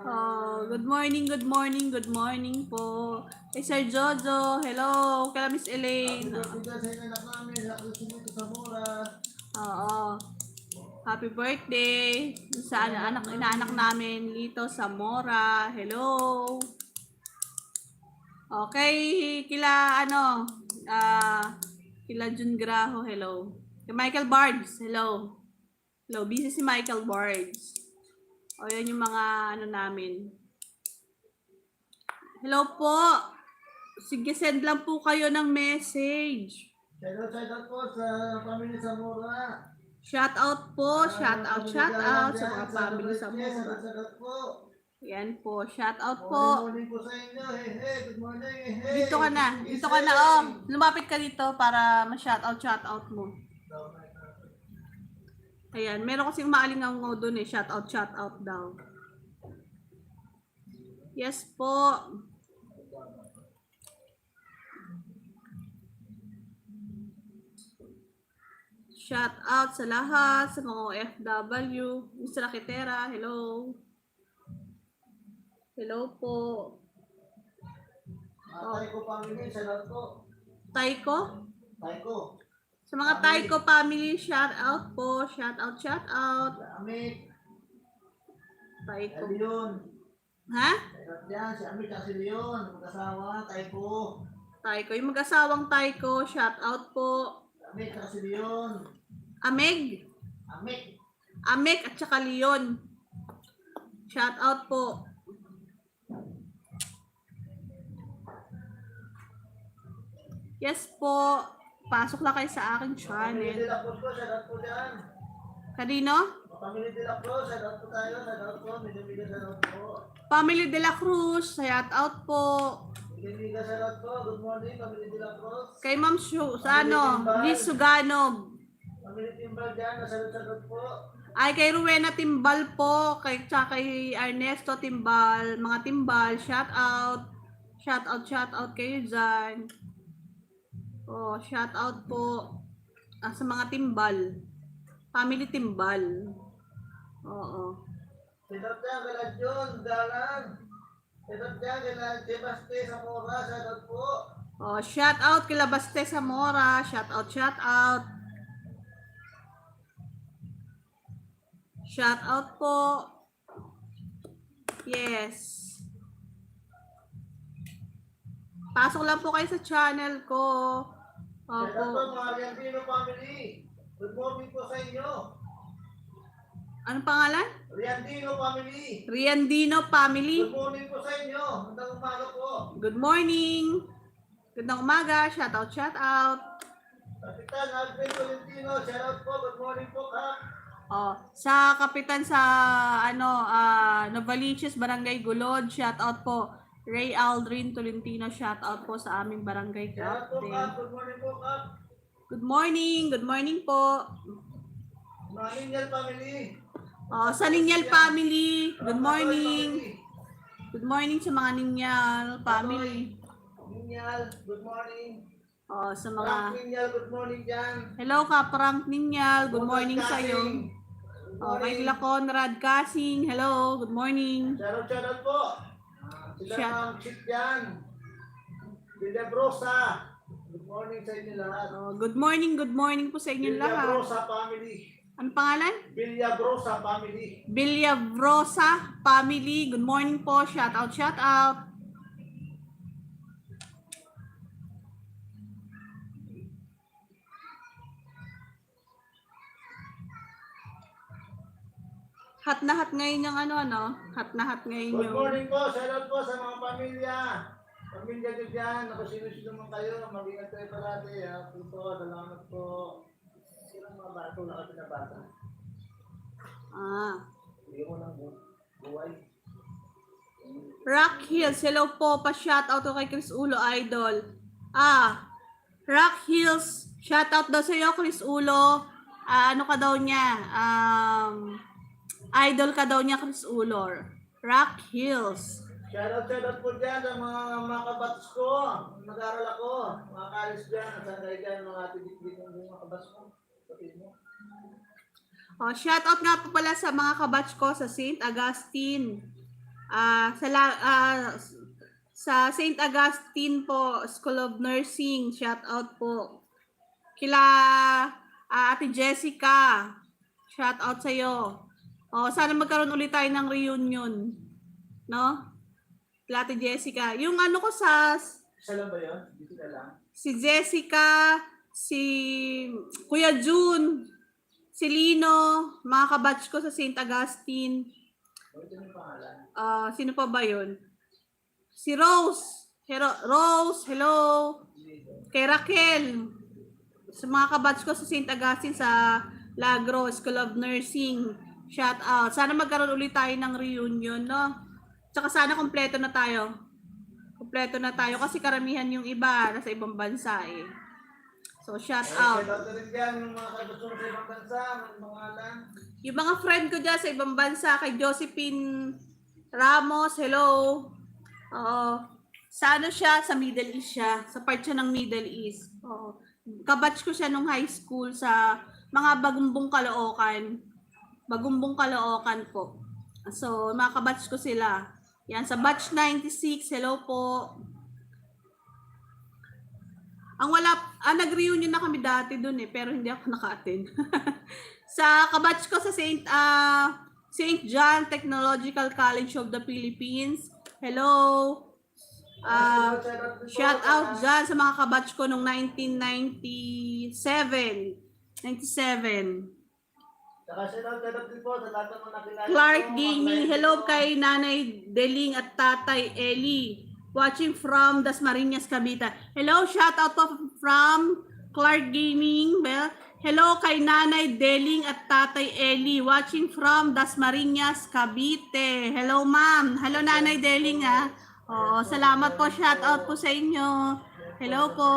Oh, good morning, good morning, good morning po. Hey Sir Jojo, hello. Kaya Miss Elaine. Happy birthday sa anak namin. Happy birthday sa Mura. Oo. Happy birthday sa inaanak namin dito sa Mora. Hello. Okay, kila kila Jun Graho, hello. Kay Michael Bards, hello. Hello, busy si Michael Bards. O yan yung mga namin. Hello po. Sige, send lang po kayo ng message. Shout out po sa family sa Mura. Shout out po, shout out sa mga family sa Mora. Shout out po. Yan po, shout out Good po. morning po sa inyo. Hey, good morning. Hey. Dito ka na, oh. Lumapit ka dito para ma-shout out mo. Ayan, meron kasing maalingaw doon eh, shout out daw. Yes po. Shout out sa lahat, sa mga OFW. Mr. Rakitera, hello. Hello po. Taiko family, shout out po. Taiko? Taiko. Sa mga Taiko family, shout out po. Shout out. Amit. Taiko. Leon. Ha? Shout yan, si Amit at si Leon. Mag-asawa, Taiko. Taiko. Yung mag-asawang Taiko, shout out po. Amit at si Leon. Ameg. Amit. Amek at saka Leon. Shout out po. Yes po. Pasok lang kayo sa aking Family channel. de la Cruz po, shout out po dyan. Kanino? Family de la Cruz, shout out po tayo. Shout out po, Midamiga shout out po. Family de la Cruz, shout out po. Midamiga shout out po. Good morning, Family de la Cruz. Kay Ma'am Shu, sa Liz Sugano. Family Timbal dyan, shout out po. Ay, kay Rowena Timbal po. Tsaka kay Ernesto Timbal. Mga Timbal, shout out. Shout out kayo dyan. Oh, shout out po sa mga Timbal. Family Timbal. Oo. Shout out dyan, kala John, Dalan. Shout out dyan, kala Jebaste sa Mora, shout out po. Oh, shout out kila Baste Zamora. Shout out. Shout out po. Yes. Pasok lang po kayo sa channel ko. Shout out po Opo. mga Riandino family. Good morning po sa inyo. Anong pangalan? Riandino family. Riandino family. Good morning po sa inyo. Magandang umaga po. Good morning. Gandang umaga. Shout out. Kapitan Alvin Tolentino, shout out po. Good morning po, Kap. Oh, sa kapitan sa Novaliches Barangay Gulod, shout out po. Ray Aldrin Tolentino, shout out po sa aming barangay Shout out po, captain. Kap. Good morning po, Kap. Good morning po. Mga Ninjal family. Oh, sa Ninyal family, good morning. Good morning sa mga Ninyal family. Ninjal, good morning. Oh, sa Frank mga Ninjal, good morning dyan. hello ka Frank Ninyal, good morning sa iyo. Good Oh, kay morning. Kila Conrad Casing, hello, good morning. Shout out po. Sila Shout- Ma'am Chip dyan. Villa Brosa. Good morning sa inyo lahat. Oh, good morning po sa inyong Villa lahat. Brosa family. Ano pangalan? Villa Brosa family. Villavrosa family, good morning po. Shout out, shout out. Hat na hat ngayon yung ano? Hat na hat ngayon Good yung... morning po. Shout out po sa mga pamilya. Pamilya nyo dyan. Nakasino-sino man kayo. Mag-ingat kayo parati. Po, salamat po. Silang mga bato na kasi na bata. Hindi mo ng buhay. Rock Hills, hello po. Pa-shoutout ko kay Chris Ulo, idol. Rock Hills, shoutout daw sa iyo, Chris Ulo. Ano ka daw niya? Idol ka daw niya, Chris Ulo. Rock Hills. Shout out po dyan sa mga kabats ko. Nag-aaral ako. Mga college dyan. Saan kayo dyan? Mga tidik-tidik ng mga kabats ko. Kapit mo. Oh, shoutout nga po pala sa mga kabatch ko sa St. Augustine. Sa St. Augustine po, School of Nursing, shoutout po. Kila Ate Jessica, shoutout sa iyo. Oh, sana magkaroon ulit tayo ng reunion. No? Kila Ate Jessica. Yung ano ko sa Isa lang ba yun? Dito ka lang. si Jessica, si Kuya June, si Lino, mga kabatch ko sa St. Augustine. Ito yung pangalan. Sino pa ba yun? Si Rose. Rose, hello. Kay Raquel. Sa mga kabatch ko sa St. Augustine sa Lagro School of Nursing. Shout out. Sana magkaroon ulit tayo ng reunion, no? Tsaka sana kompleto na tayo. Kompleto na tayo kasi karamihan yung iba nasa ibang bansa eh. So, shout out. Shout out rin dyan yung mga kabats ko sa ibang bansa. Mga pangalan. Yung mga friend ko dyan sa ibang bansa, kay Josephine Ramos, hello. Oo. Sa ano siya? Sa Middle East siya. Sa part siya ng Middle East. Oo. Kabatch ko siya nung high school sa mga Bagumbong Caloocan. Bagumbong Caloocan po. So, mga kabatch ko sila. Yan, sa batch 96, hello po. Nag-reunion na kami dati dun eh, pero hindi ako naka-attend. Sa kabatch ko sa St. John Technological College of the Philippines, hello. Shout out dyan sa mga kabatch ko nung 1997. 97. Saka shout out din po sa lahat ng mga nakilala Clark ko, mga Gaming, client hello ko. kay Nanay Deling at Tatay Eli. Watching from Dasmariñas, Cavite. Hello, shout out po from Clark Gaming. Well, hello kay Nanay Deling at Tatay Eli. Watching from Dasmariñas, Cavite. Hello, ma'am. Hello, Nanay Deling, ha. Oh, salamat po. Shout out po sa inyo. Hello po.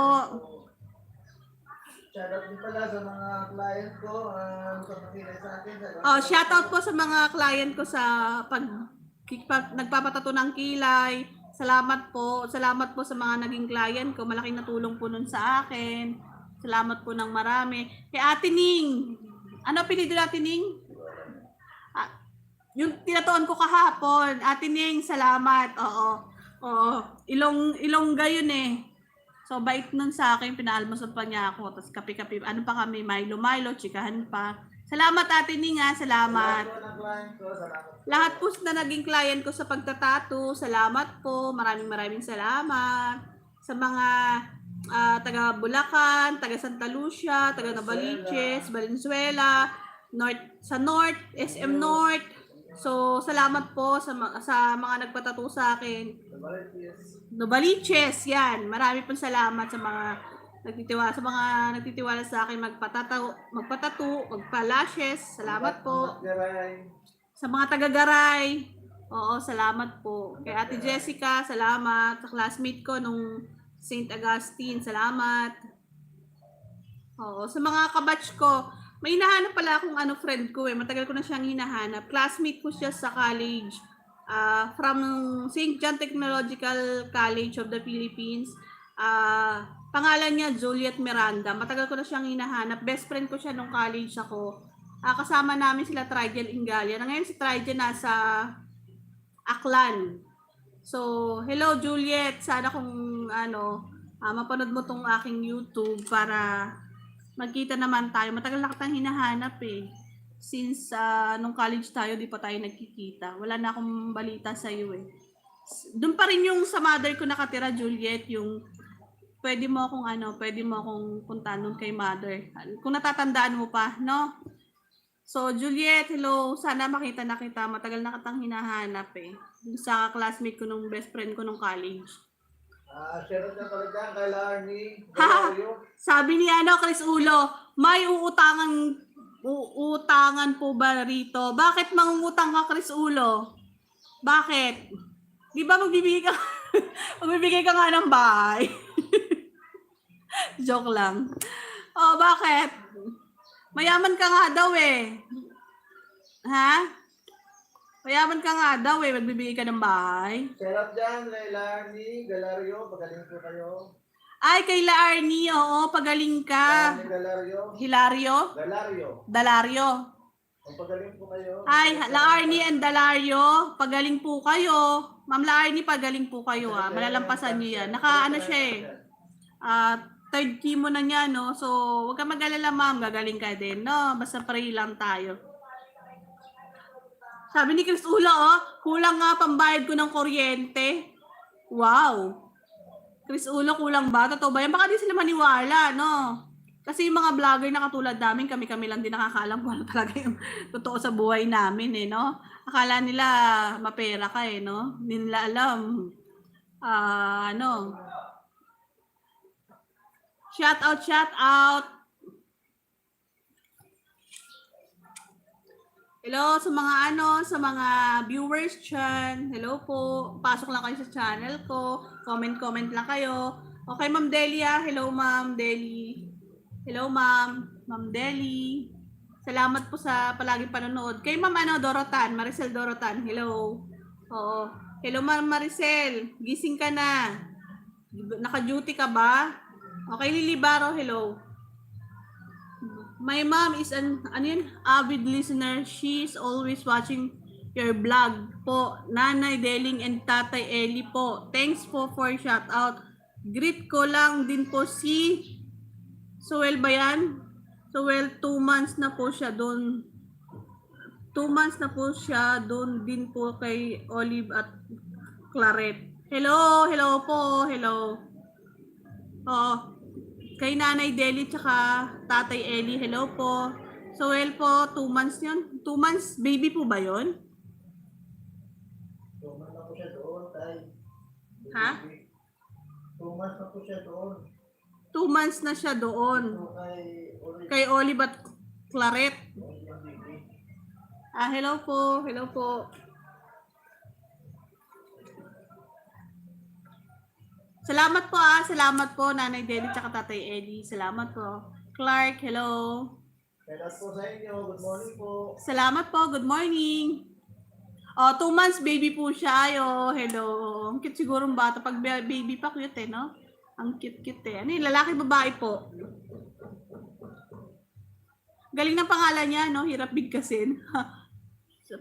Shout out din pala sa mga client ko. Sa makilay sa akin. Oh, shout out po sa mga client ko sa pag nagpapatato ng kilay. Salamat po. Salamat po sa mga naging client ko. Malaking natulong po nun sa akin. Salamat po ng marami. Kay Ate Ning. Ano apelyido ni Ate Ning? Yung tinatuan ko kahapon. Ate Ning, salamat. Oo. Ilongga yun eh. So, bait nun sa akin. Pinaalmosan pa niya ako. Tapos kape-kape. Ano pa kami? Milo, chikahan pa. Salamat Ate Ning ha. Salamat. Lahat po na naging client ko sa pagtatato, salamat po. Maraming salamat. Sa mga taga Bulacan, taga Santa Lucia, taga Novaliches, Valenzuela, sa North, SM North. So, salamat po sa mga nagpatato sa akin. Novaliches, yan. Marami pong salamat sa mga sa mga nagtitiwala sa akin magpatato, magpa-lashes. Salamat po. Garay. Sa mga taga-Garay. Oo, salamat po. Kay Ate Jessica, salamat. Sa classmate ko nung St. Augustine, salamat. Oo, sa mga kabatch ko, may hinahanap pala akong friend ko eh. Matagal ko na siyang hinahanap. Classmate ko siya sa college. From St. John Technological College of the Philippines. Pangalan niya Juliet Miranda. Matagal ko na siyang hinahanap. Best friend ko siya nung college ako. Kasama namin sila Trigel Ingalia. Ngayon si Trigel nasa Aklan. So, hello Juliet. Sana kung mapanood mo tong aking YouTube para magkita naman tayo. Matagal na kitang hinahanap eh. Since nung college tayo, di pa tayo nagkikita. Wala na akong balita sa iyo eh. Doon pa rin yung sa mother ko nakatira, Juliet, yung pwede mo akong puntahan doon kay mother. Kung natatandaan mo pa, no? So, Juliet, hello. Sana makita na kita. Matagal na kitang hinahanap eh. Sa classmate ko nung best friend ko nung college. Share na pala dyan kay Larny. Sabi ni Chris Ulo, may uutangan po ba rito? Bakit mangungutang ka, Chris Ulo? Bakit? Di ba magbibigay ka nga ng bahay? Joke lang. Oh, bakit? Mayaman ka nga daw eh. Ha? Mayaman ka nga daw eh, magbibigay ka ng bahay. Sarap dyan, kay Larny, Galario, pagaling po kayo. Ay, kay Larny, oo, pagaling ka. Larny Galario. Hilario? Dalario. Pagaling po kayo. Ay, Larny and Dalario, pagaling po kayo. Ma'am Larny, pagaling po kayo ah. Malalampasan niyo yan. Siya eh. Third chemo na niya, no? So, huwag ka mag-alala, ma'am. Gagaling ka din, no? Basta pray lang tayo. Sabi ni Chris Ulo, kulang nga pambayad ko ng kuryente. Wow. Chris Ulo, kulang ba? Totoo ba yan? Baka di sila maniwala, no? Kasi yung mga vlogger na katulad namin, kami lang din nakakaalam kung ano talaga yung totoo sa buhay namin, eh, no? Akala nila mapera ka, eh, no? Hindi nila alam. Shout out. Hello sa mga viewers dyan. Hello po. Pasok lang kayo sa channel ko. Comment lang kayo. Okay, Ma'am Delia. Hello, Ma'am Deli. Hello, Ma'am Deli. Salamat po sa palaging panonood. Kay Ma'am Dorotan, Maricel Dorotan. Hello. Oo. Hello, Ma'am Maricel. Gising ka na. Naka-duty ka ba? Okay, Lily Baro. Hello. My mom is an avid listener. She's always watching your vlog po. Nanay Deling and Tatay Eli po. Thanks po for shout out. Greet ko lang din po si Suel ba yan? Suel, 2 months na po siya doon. 2 months na po siya doon din po kay Olive at Claret. Hello po. Hello. Oo. Kay Nanay Deli tsaka Tatay Eli, hello po. Suel po, 2 months yun. 2 months, baby po ba yun? 2 months na po siya doon, tay. Ha? 2 months na po siya doon. 2 months na siya doon. Kay Olive at Claret. Hello po. Hello po. Salamat po Nanay Deli tsaka Tatay Eddie. Salamat po. Clark, hello. Salamat po sa inyo. Good morning po. Salamat po. Good morning. 2 months baby po siya. Hello. Ang cute siguro ng bata. Pag baby pa, cute eh, no? Ang cute eh. Ano yung lalaki, babae po? Galing ng pangalan niya, no? Hirap bigkasin.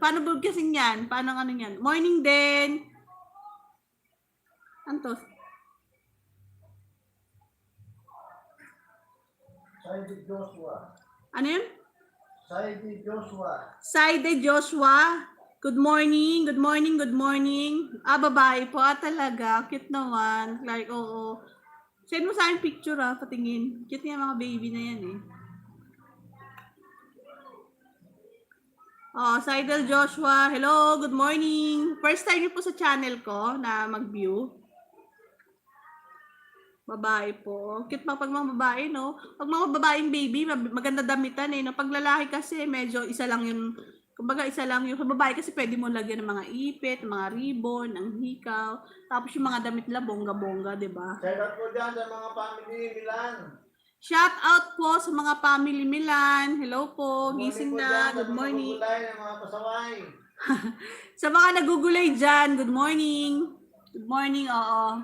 Paano bigkasin yan? Paano yan? Morning din. Antos. Saide Joshua. Ano yun? Saide Joshua. Good morning. Babae po. Talaga. Cute naman. Like, oo. Send mo sa akin picture patingin. Cute niya mga baby na yan eh. Saide Joshua. Hello, good morning. First time niyo po sa channel ko na mag-view. Babae po. Cute pag mga babae, no? Pag mga babaeng baby, maganda damitan eh. No? Pag lalaki kasi, medyo isa lang yung, kumbaga isa lang yung, sa babae kasi pwede mo lagyan ng mga ipit, mga ribbon, ang hikaw. Tapos yung mga damit nila, bongga-bongga, di ba? Shout out po dyan sa mga family Milan. Shout out po sa mga family Milan. Hello po, Good morning gising po na. dyan sa Good mga morning. gugulay ng mga pasaway. Sa mga nagugulay dyan, good morning. Good morning, oo.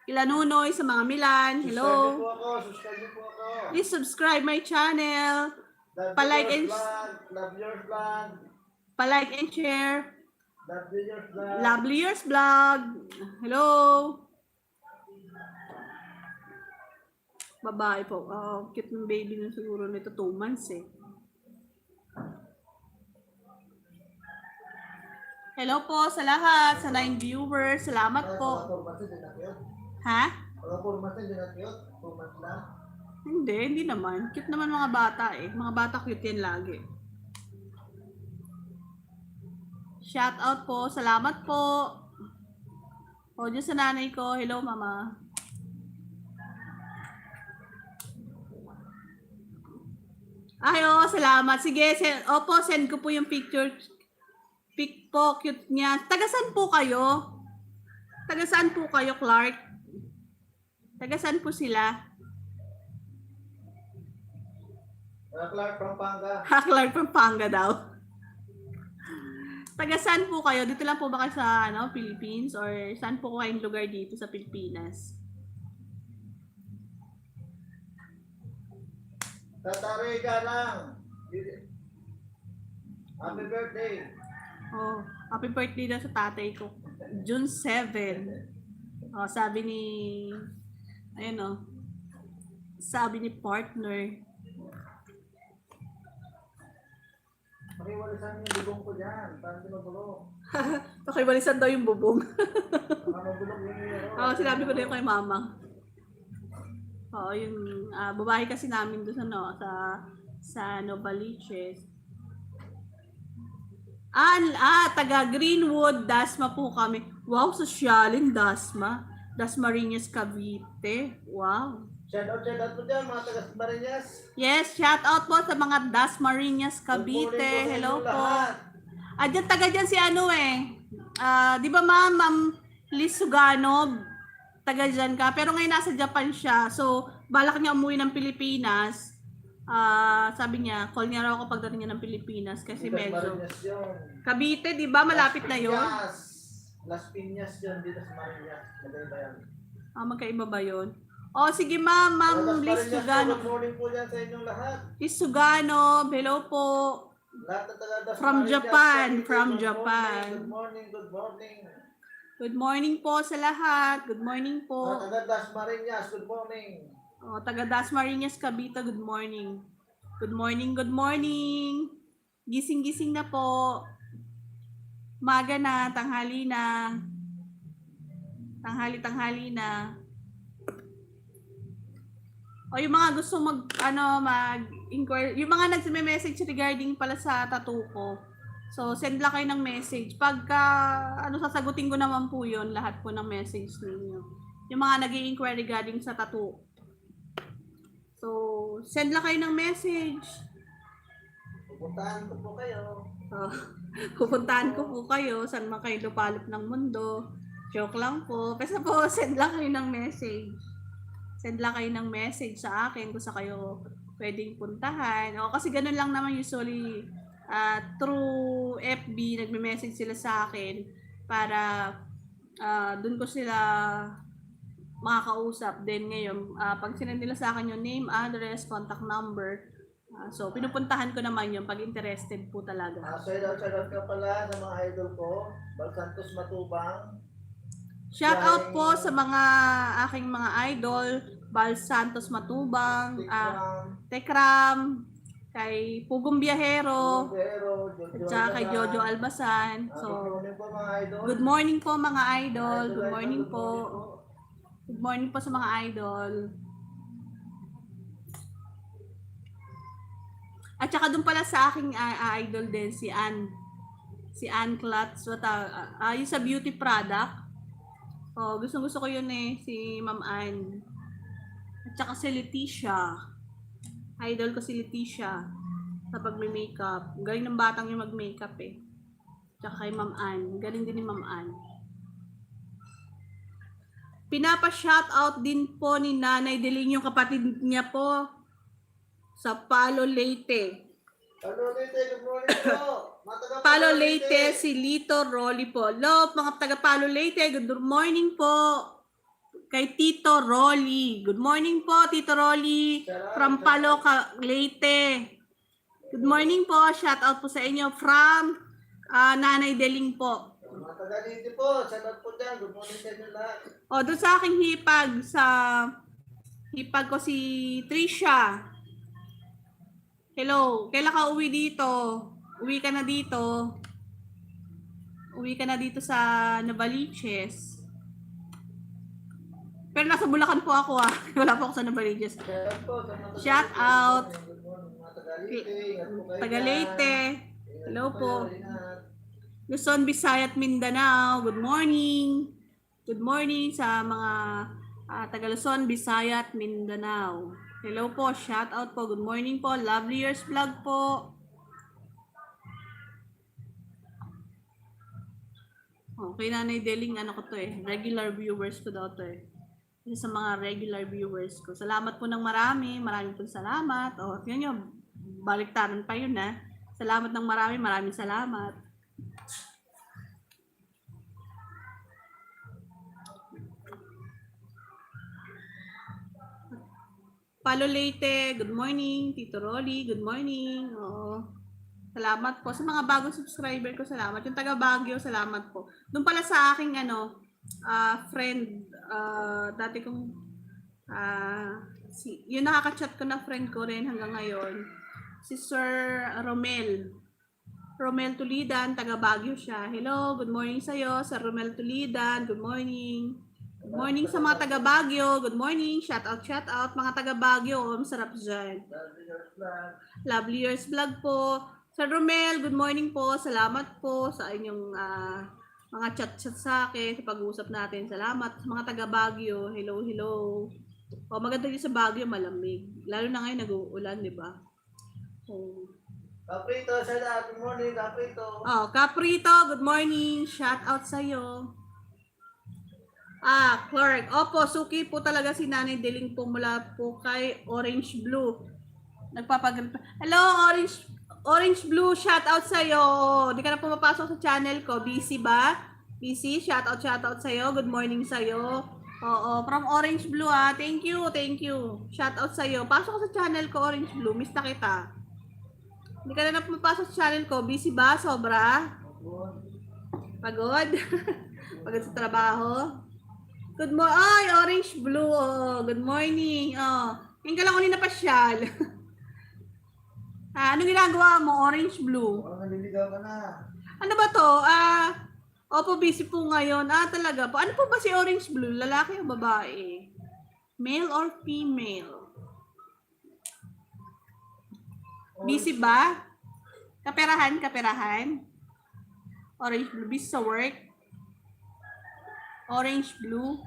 Kila Nunoy sa mga Milan. Hello. Subscribe niyo po ako. Please subscribe my channel. Love Pa-like yours and vlog. Love yours vlog. pa-like and share. Love yours vlog. Lovely Yours Vlog. Hello. Babae po. Oh, cute ng baby na siguro nito 2 months eh. Hello po sa lahat, sa 9 viewers. Salamat po. Ha? Mga 4 months na, hindi na cute. 2 months lang. Hindi naman. Cute naman mga bata eh. Mga bata cute yan lagi. Shout out po. Salamat po. O, dyan sa nanay ko. Hello, mama. Ay, oo, salamat. Sige, opo, send ko po yung picture. Pic po, cute niya. Tagasan po kayo? Tagasaan po kayo, Clark? Tagasan po sila? Clark Pampanga. Clark Pampanga daw. Tagasaan po kayo? Dito lang po ba kayo sa Philippines? Or saan po kayong lugar dito sa Pilipinas? Tatari ka lang. Happy birthday. Oh, happy birthday daw sa tatay ko. June 7. Oh, sabi ni ayun oh. Sabi ni partner. Makiwalisan yung bubong ko dyan. Para hindi magulo. Pakibalisan daw yung bubong. Baka magulog yung Oo, sinabi ko na yun kay mama. Oo, yung babae kasi namin doon sa Novaliches. Taga Greenwood, Dasma po kami. Wow, sosyalin Dasma. Dasmariñas, Cavite. Wow. Shout out po dyan, mga taga-Marinas. Yes, shout out po sa mga Dasmariñas, Cavite. Hello po. Taga dyan si di ba Ma'am Liz Sugano, taga dyan ka. Pero ngayon nasa Japan siya. So, balak niya umuwi ng Pilipinas. Sabi niya, call niya raw ako pagdating niya ng Pilipinas kasi medyo... Cavite, di ba? Malapit na yun. Las Piñas yun, dito sa Marinas. Maganda yan. Magkaiba ba yun? Sige Ma'am Liz Sugano. Good morning po dyan sa inyong lahat. Liz Sugano, hello po. Lahat ng taga Das From Marinas, Japan, Cavite, from good Japan. Good morning, good morning. Good morning po sa lahat. Good morning Mga po. taga Das Marinas, good morning. Taga Dasmariñas, Cavite, good morning. Good morning, good morning. Gising-gising na po. Maga na, tanghali na. Tanghali na. Yung mga gusto mag-inquire, yung mga nagme-message regarding pala sa tattoo ko. So, send lang kayo ng message. Pagka, sasagutin ko naman po yun, lahat po ng message ninyo. Yung mga nag-i-inquire regarding sa tattoo. So, send lang kayo ng message. Pupuntahan ko po kayo. Pupuntahan ko po kayo. Saan man kayo lupalop ng mundo. Joke lang po. Basta po, send lang kayo ng message. Send lang kayo ng message sa akin kung saan kayo pwedeng puntahan. Kasi ganun lang naman usually through FB, nagme-message sila sa akin para dun ko sila makakausap. Then ngayon, pag sinend nila sa akin yung name, address, contact number, so pinupuntahan ko naman yun pag interested po talaga. Shout out ka pala sa mga idol ko, Bal Santos Matubang. Shout out po sa mga aking mga idol, Bal Santos Matubang, Tekram, kay Pugong Biyahero, at saka kay Jojo Albasan. So, good morning po mga idol. Good morning po. Good morning po sa mga idol. At saka dun pala sa aking idol din, si Ann. Si Ann Klotz. Yung sa beauty product. Gusto ko yun si Ma'am Ann. At saka si Leticia. Idol ko si Leticia. Sa pag-makeup. Galing ng batang yung mag-makeup eh. Tsaka kay Ma'am Ann. Galing din ni Ma'am Ann. Pinapa-shoutout din po ni Nanay Deling yung kapatid niya po sa Palo Leyte. Palo Leyte, good morning po. Mga taga Palo Leyte, si Lito Rolly po. Hello, mga taga Palo Leyte. Good morning po. Kay Tito Rolly. Good morning po, Tito Rolly. From Palo Leyte. Good morning po. Shout out po sa inyo from Nanay Deling po. Mga taga Leyte po, shoutout po dyan. Good morning sa inyo lahat. O, doon sa aking hipag ko si Trisha. Hello, kailan ka uwi dito? Uwi ka na dito. Uwi ka na dito sa Novaliches. Pero nasa Bulacan po ako Wala po ako sa Novaliches. Shoutout po sa mga taga Shout Leyte. out. Good morning, mga taga Leyte. Ingat po kayo Taga dyan. Leyte. Hello Ingat po. kayo, ingat. Luzon, Visayas, Mindanao. Good morning. Good morning sa mga taga Luzon, Visayas, Mindanao. Hello po, shout out po. Good morning po. Lovely Years Vlog po. Okay, Nanay Deling, ano ko to regular viewers ko daw to Isa sa mga regular viewers ko. Salamat po ng marami. Maraming po salamat. Yan nyo, baliktaran pa yun Salamat ng marami. Maraming salamat. Palo Leyte, good morning. Tito Rolly, good morning. Salamat po. Sa mga bagong subscriber ko, salamat. Yung taga Baguio, salamat po. Doon pala sa aking friend, dati kong, yung nakaka-chat ko na friend ko rin hanggang ngayon, si Sir Romel. Romel Tulidan, taga Baguio siya. Hello, good morning sa'yo, Sir Romel Tulidan. Good morning. Good morning sa mga taga Baguio. Good morning. Shout out. Mga taga Baguio. Masarap dyan. Lovely Years Vlog po. Sir Romel, good morning po. Salamat po sa inyong mga chat-chat sa akin, sa pag-uusap natin. Salamat sa mga taga Baguio. Hello. Maganda din sa Baguio, malamig. Lalo na ngayon nag-uulan, di ba? Caprito, shout out. Good morning, Caprito. Caprito, good morning. Shout out sa'yo. Clark. Opo, suki po talaga si Nanay Deling po mula po kay Orange Blue. Hello, Orange Blue, shout out sa'yo. Di ka na pumapasok sa channel ko. Busy ba? Busy? Shout out sa'yo. Good morning sa'yo. Oo, from Orange Blue Thank you. Shout out sa'yo. Pasok ka sa channel ko, Orange Blue. Miss na kita. Di ka na pumapasok sa channel ko. Busy ba? Sobra? Pagod? Pagod sa trabaho? Good morning. Ay, Orange Blue. Good morning. Ngayon ka lang uli na pasyal. Anong ginagawa mo, Orange Blue? Naliligaw ka na. Ano ba to? Opo, busy po ngayon. Talaga po. Ano po ba si Orange Blue? Lalaki o babae? Male or female? Busy ba? Kaperahan? Orange Blue. Busy sa work? Orange Blue.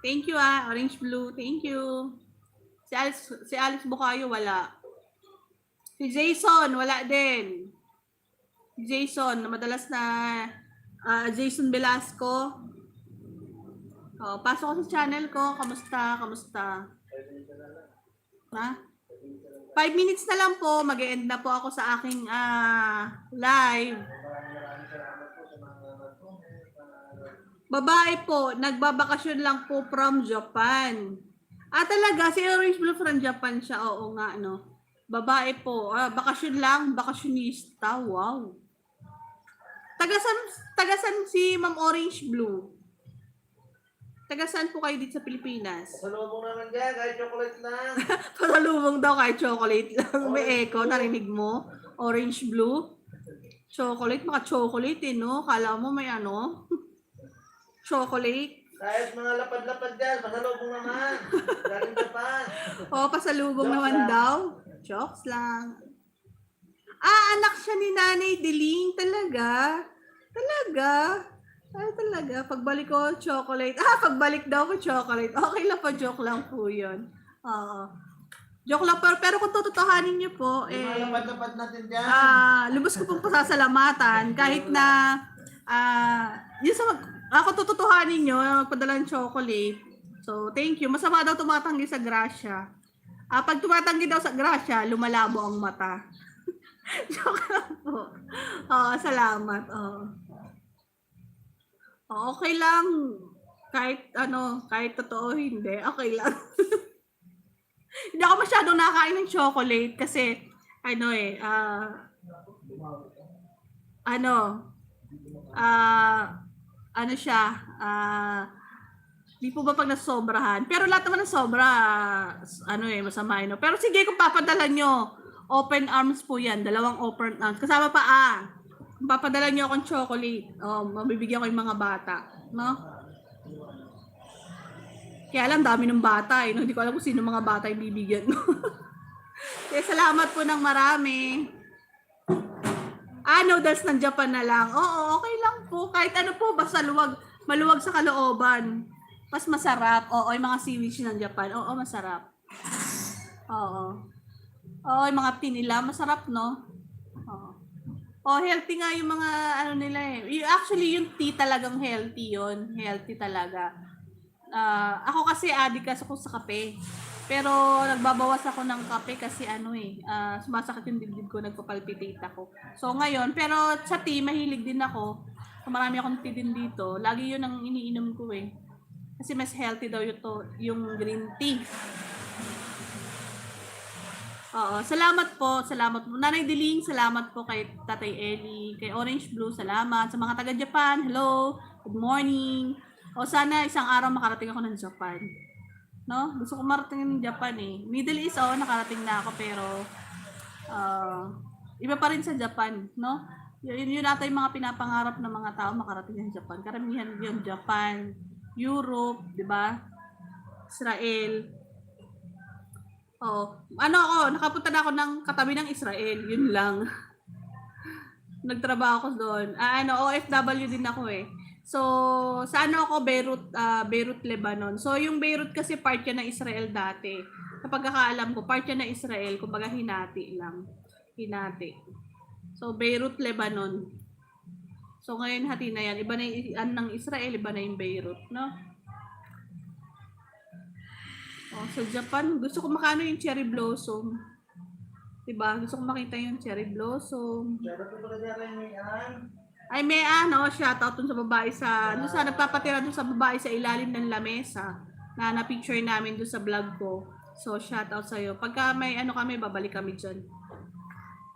Thank you Orange Blue. Thank you. Si Alex Bukayo wala. Si Jason wala din. Jason na madalas na Jason Velasco. Pasok ko sa channel ko. Kamusta? Ha? 5 minutes na lang po. Mag-e-end na po ako sa aking live. Babae po, nagbabakasyon lang po from Japan. Talaga, si Orange Blue from Japan siya. Oo nga, Babae po, bakasyon lang, bakasyonista. Wow. Tagasan si Ma'am Orange Blue? Tagasan po kayo dito sa Pilipinas? Pasalubong naman dyan, kahit chocolate lang. Pasalubong daw kahit chocolate lang. May echo, narinig mo? Orange Blue? Chocolate, maka-chocolate no? Kala mo may chocolate. Kahit mga lapad-lapad dyan, pasalubong naman. Galing Japan. Pasalubong Jokes naman lang. daw. Jokes lang. Anak siya ni Nanay Deling. Talaga. Pagbalik ko, chocolate. Pagbalik daw ko, chocolate. Okay lang po, joke lang po yun. Oo. Joke lang, pero kung tututuhanin niyo po, Yung mga lapad-lapad natin dyan. lubos ko pong pasasalamatan kahit na yun sa ako tututuhanin niyo magpadala ng chocolate. So, thank you. Masama daw tumatanggi sa grasya. Pag tumatanggi daw sa grasya, lumalabo ang mata. Joke lang po. Salamat. Okay lang. Kahit totoo hindi, okay lang. Hindi ako masyadong nakakain ng chocolate kasi siya, di po ba pag nasobrahan? Pero lahat naman ng sobra, masama no. Pero sige, kung papadala nyo, open arms po yan. 2 open arms. Kasama pa kung papadala nyo akong chocolate, mabibigyan ko yung mga bata. No? Kaya alam, dami ng bata no? Hindi ko alam kung sino mga bata yung bibigyan. Kaya salamat po ng marami. Noodles ng Japan na lang. Oo, okay lang po. Kahit ano po, basta maluwag sa kalooban. Mas masarap. Oo, yung mga seaweed ng Japan. Oo, masarap. Oo. Oo, yung mga tea nila, masarap, no? Oo. Healthy nga yung mga nila eh. Actually, yung tea talagang healthy yun. Healthy talaga. Ako kasi addict ako sa kape. Pero nagbabawas ako ng kape kasi sumasakit yung dibdib ko, nagpapalpitate ako. So ngayon, pero sa tea, mahilig din ako. So, marami akong tea din dito. Lagi yun ang iniinom ko eh. Kasi mas healthy daw yung green tea. Oo, salamat po. Nanay Diling, salamat po kay Tatay Eli, kay Orange Blue, salamat. Sa mga taga Japan, hello, good morning. Sana isang araw makarating ako ng Japan. No? Gusto ko marating ng Japan eh. Middle East, nakarating na ako pero iba pa rin sa Japan, no? Yun ata yung mga pinapangarap ng mga tao makarating ng Japan. Karamihan yung Japan, Europe, di ba? Israel. Nakapunta na ako ng katabi ng Israel, yun lang. Nagtrabaho ako doon. OFW din ako eh. So, sa ako, Beirut, Lebanon. So, yung Beirut kasi part yan ng Israel dati. Sa pagkakaalam ko, part yan ng Israel. Kumbaga, hinati lang. Hinati. So, Beirut, Lebanon. So, ngayon, hati na yan. Iba na yung ng Israel, iba na yung Beirut, no? Sa Japan, gusto ko makano yung cherry blossom. Diba? Gusto ko makita yung cherry blossom. Ay, may shoutout dun sa babae nagpapatira dun sa babae sa ilalim ng lamesa na na-picture namin dun sa vlog ko. So, shoutout sa'yo. Pagka may kami, babalik kami dyan.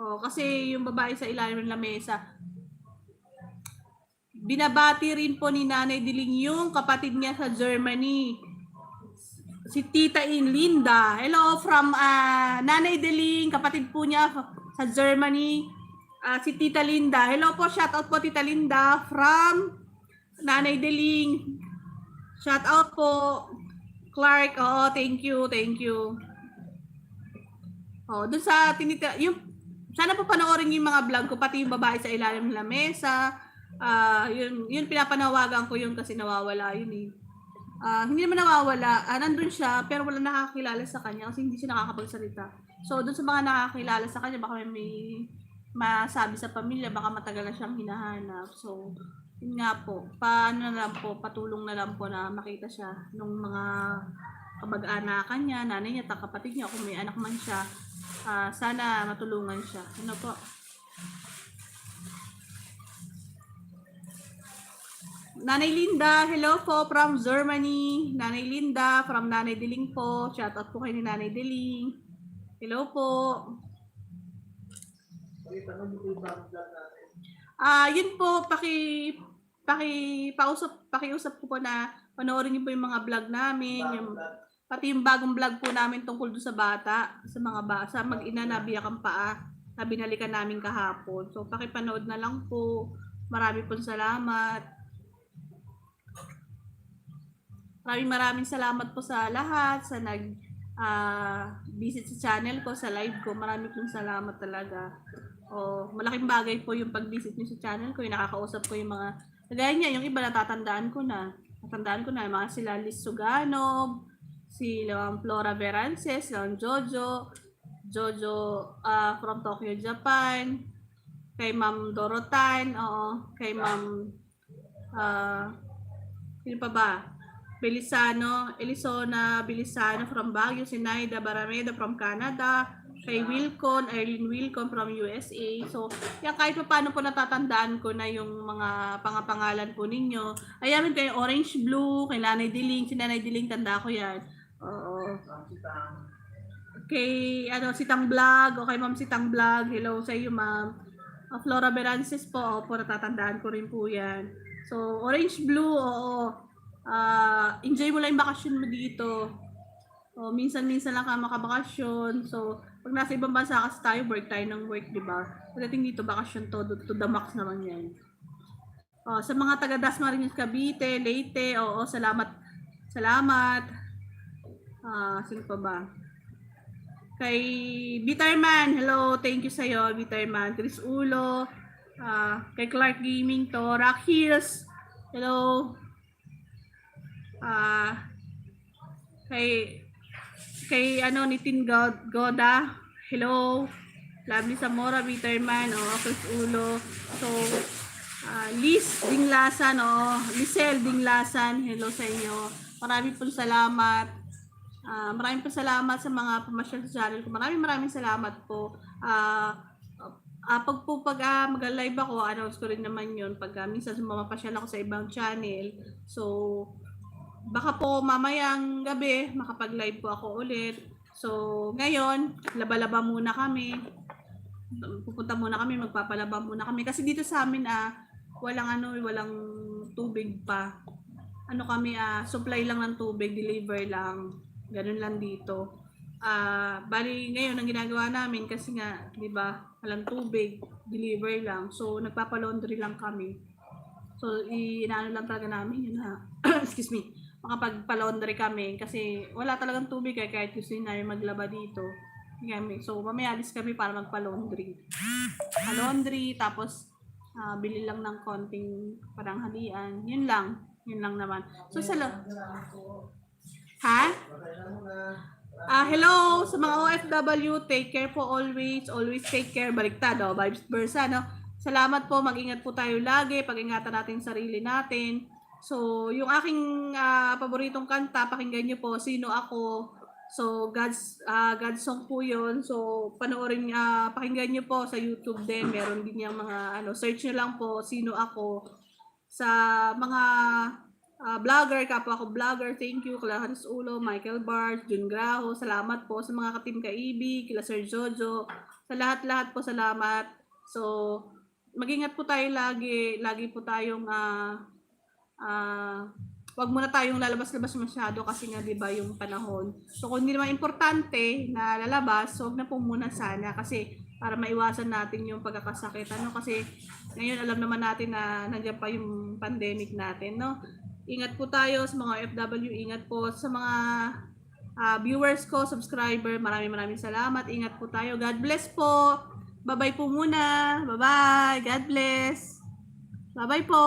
Kasi yung babae sa ilalim ng lamesa, binabati rin po ni Nanay Diling yung kapatid niya sa Germany. Si Tita Linda. Hello from Nanay Diling, kapatid po niya sa Germany. Si Tita Linda. Hello po, shout out po Tita Linda from Nanay Diling. Shout out po Clark. Thank you. Doon sa sana po panoorin yung mga vlog ko, pati yung babae sa ilalim ng lamesa. Yun pinapanawagan ko yun kasi nawawala yun eh. Hindi naman nawawala, nandun siya pero wala nakakilala sa kanya kasi hindi siya nakakapagsalita. So doon sa mga nakakilala sa kanya, baka may masabi sa pamilya, baka matagal na siyang hinahanap. So, yun nga po, patulong na lang po na makita siya nung mga kamag-anakan niya, nanay niya, kapatid niya, kung may anak man siya, sana matulungan siya. Ano po? Nanay Linda, hello po from Germany. Nanay Linda from Nanay Diling po. Shout out po kay ni Nanay Diling. Hello po. Yun po, pakiusap ko po na panoorin niyo po yung mga vlog namin, pati yung bagong vlog po namin tungkol doon sa bata, sa mag-ina na biyak ang paa na binalikan namin kahapon. So pakipanood na lang po. Marami pong salamat. Maraming salamat po sa lahat sa visit sa channel ko, sa live ko. Marami pong salamat talaga. Malaking bagay po yung pag-visit niyo sa channel ko. Yung nakakausap ko yung mga, kagaya niya, yung iba natatandaan ko na. Yung mga sila Liz Suganov, si Flora Verances, Jojo, from Tokyo, Japan, kay Ma'am Dorotan, oo, kay Ma'am, sino pa ba? Elisona Belisano from Baguio, si Naida Barameda from Canada, kay Arlene Wilcon from USA. So, yan kahit pa paano po natatandaan ko na yung mga pangapangalan po ninyo. Ayan kay Orange Blue, kay Nanay Diling, si Nanay Diling, tanda ko yan. Oo. Kay Sitang Vlog, o kay Ma'am Sitang Vlog, hello sa iyo ma'am. Flora Berances po, opo, natatandaan ko rin po yan. So, Orange Blue, oo. Enjoy mo lang yung bakasyon mo dito. O, minsan-minsan lang ka makabakasyon. So, pag nasa ibang bansa kasi tayo, work tayo ng work, di ba? Pagdating dito, bakasyon to the max naman yan. Sa mga taga Dasmariñas, Cavite, Leyte, oo, salamat. Sino pa ba? Kay Bitarman, hello, thank you sa'yo, Bitarman. Chris Ulo, kay Clark Gaming to, Rock Hills, hello. Kay Nitin Goda, hello. Lovely Zamora, Bitarman, Chris Ulo. So, Lisel Dinglasan, hello sa inyo. Maraming salamat. Maraming salamat sa mga pamasyal sa channel ko. Maraming salamat po. Pag mag-live ako, announce ko rin naman yun. Pag minsan mapapasyal ako sa ibang channel. So, baka po mamayang gabi, makapag-live po ako ulit. So, ngayon, laba-laba muna kami. Pupunta muna kami, magpapalaba muna kami. Kasi dito sa amin, walang tubig pa. Supply lang ng tubig, deliver lang. Ganun lang dito. Bali ngayon ang ginagawa namin kasi nga, 'di ba, walang tubig, deliver lang. So nagpapa-laundry lang kami. So inaano lang talaga namin yun excuse me. Makapagpa-laundry kami kasi wala talagang tubig kahit gusto namin maglaba dito. So mamaya alis kami para magpa-laundry. Laundry tapos bili lang ng konting paranghalian. Yun lang naman. So hello sa mga OFW, take care po always take care, baliktad, vibes versa, no? Salamat po, mag-ingat po tayo lagi, pag-ingatan natin sarili natin. So, yung aking paboritong kanta, pakinggan niyo po, Sino Ako. So, God's song po yun. So, panoorin, pakinggan niyo po sa YouTube din, meron din yung mga, search niyo lang po, Sino Ako. Sa mga vlogger, kapwa ko vlogger, thank you, kila Hans Ulo, Michael Bart, Jun Graho, salamat po sa mga katim Kaibig, kila Sir Jojo, sa lahat po salamat. So, mag-ingat po tayo lagi po tayong wag muna tayong lalabas-labas masyado kasi nga 'di ba yung panahon. So, kung hindi naman importante na lalabas, so wag na po muna sana kasi para maiwasan natin yung pagkakasakit. Kasi ngayon alam naman natin na nandiyan pa yung pandemic natin, no? Ingat po tayo sa mga OFW, ingat po sa mga viewers ko, subscriber, maraming salamat. Ingat po tayo. God bless po. Bye-bye po muna. Bye-bye. God bless. Bye-bye po.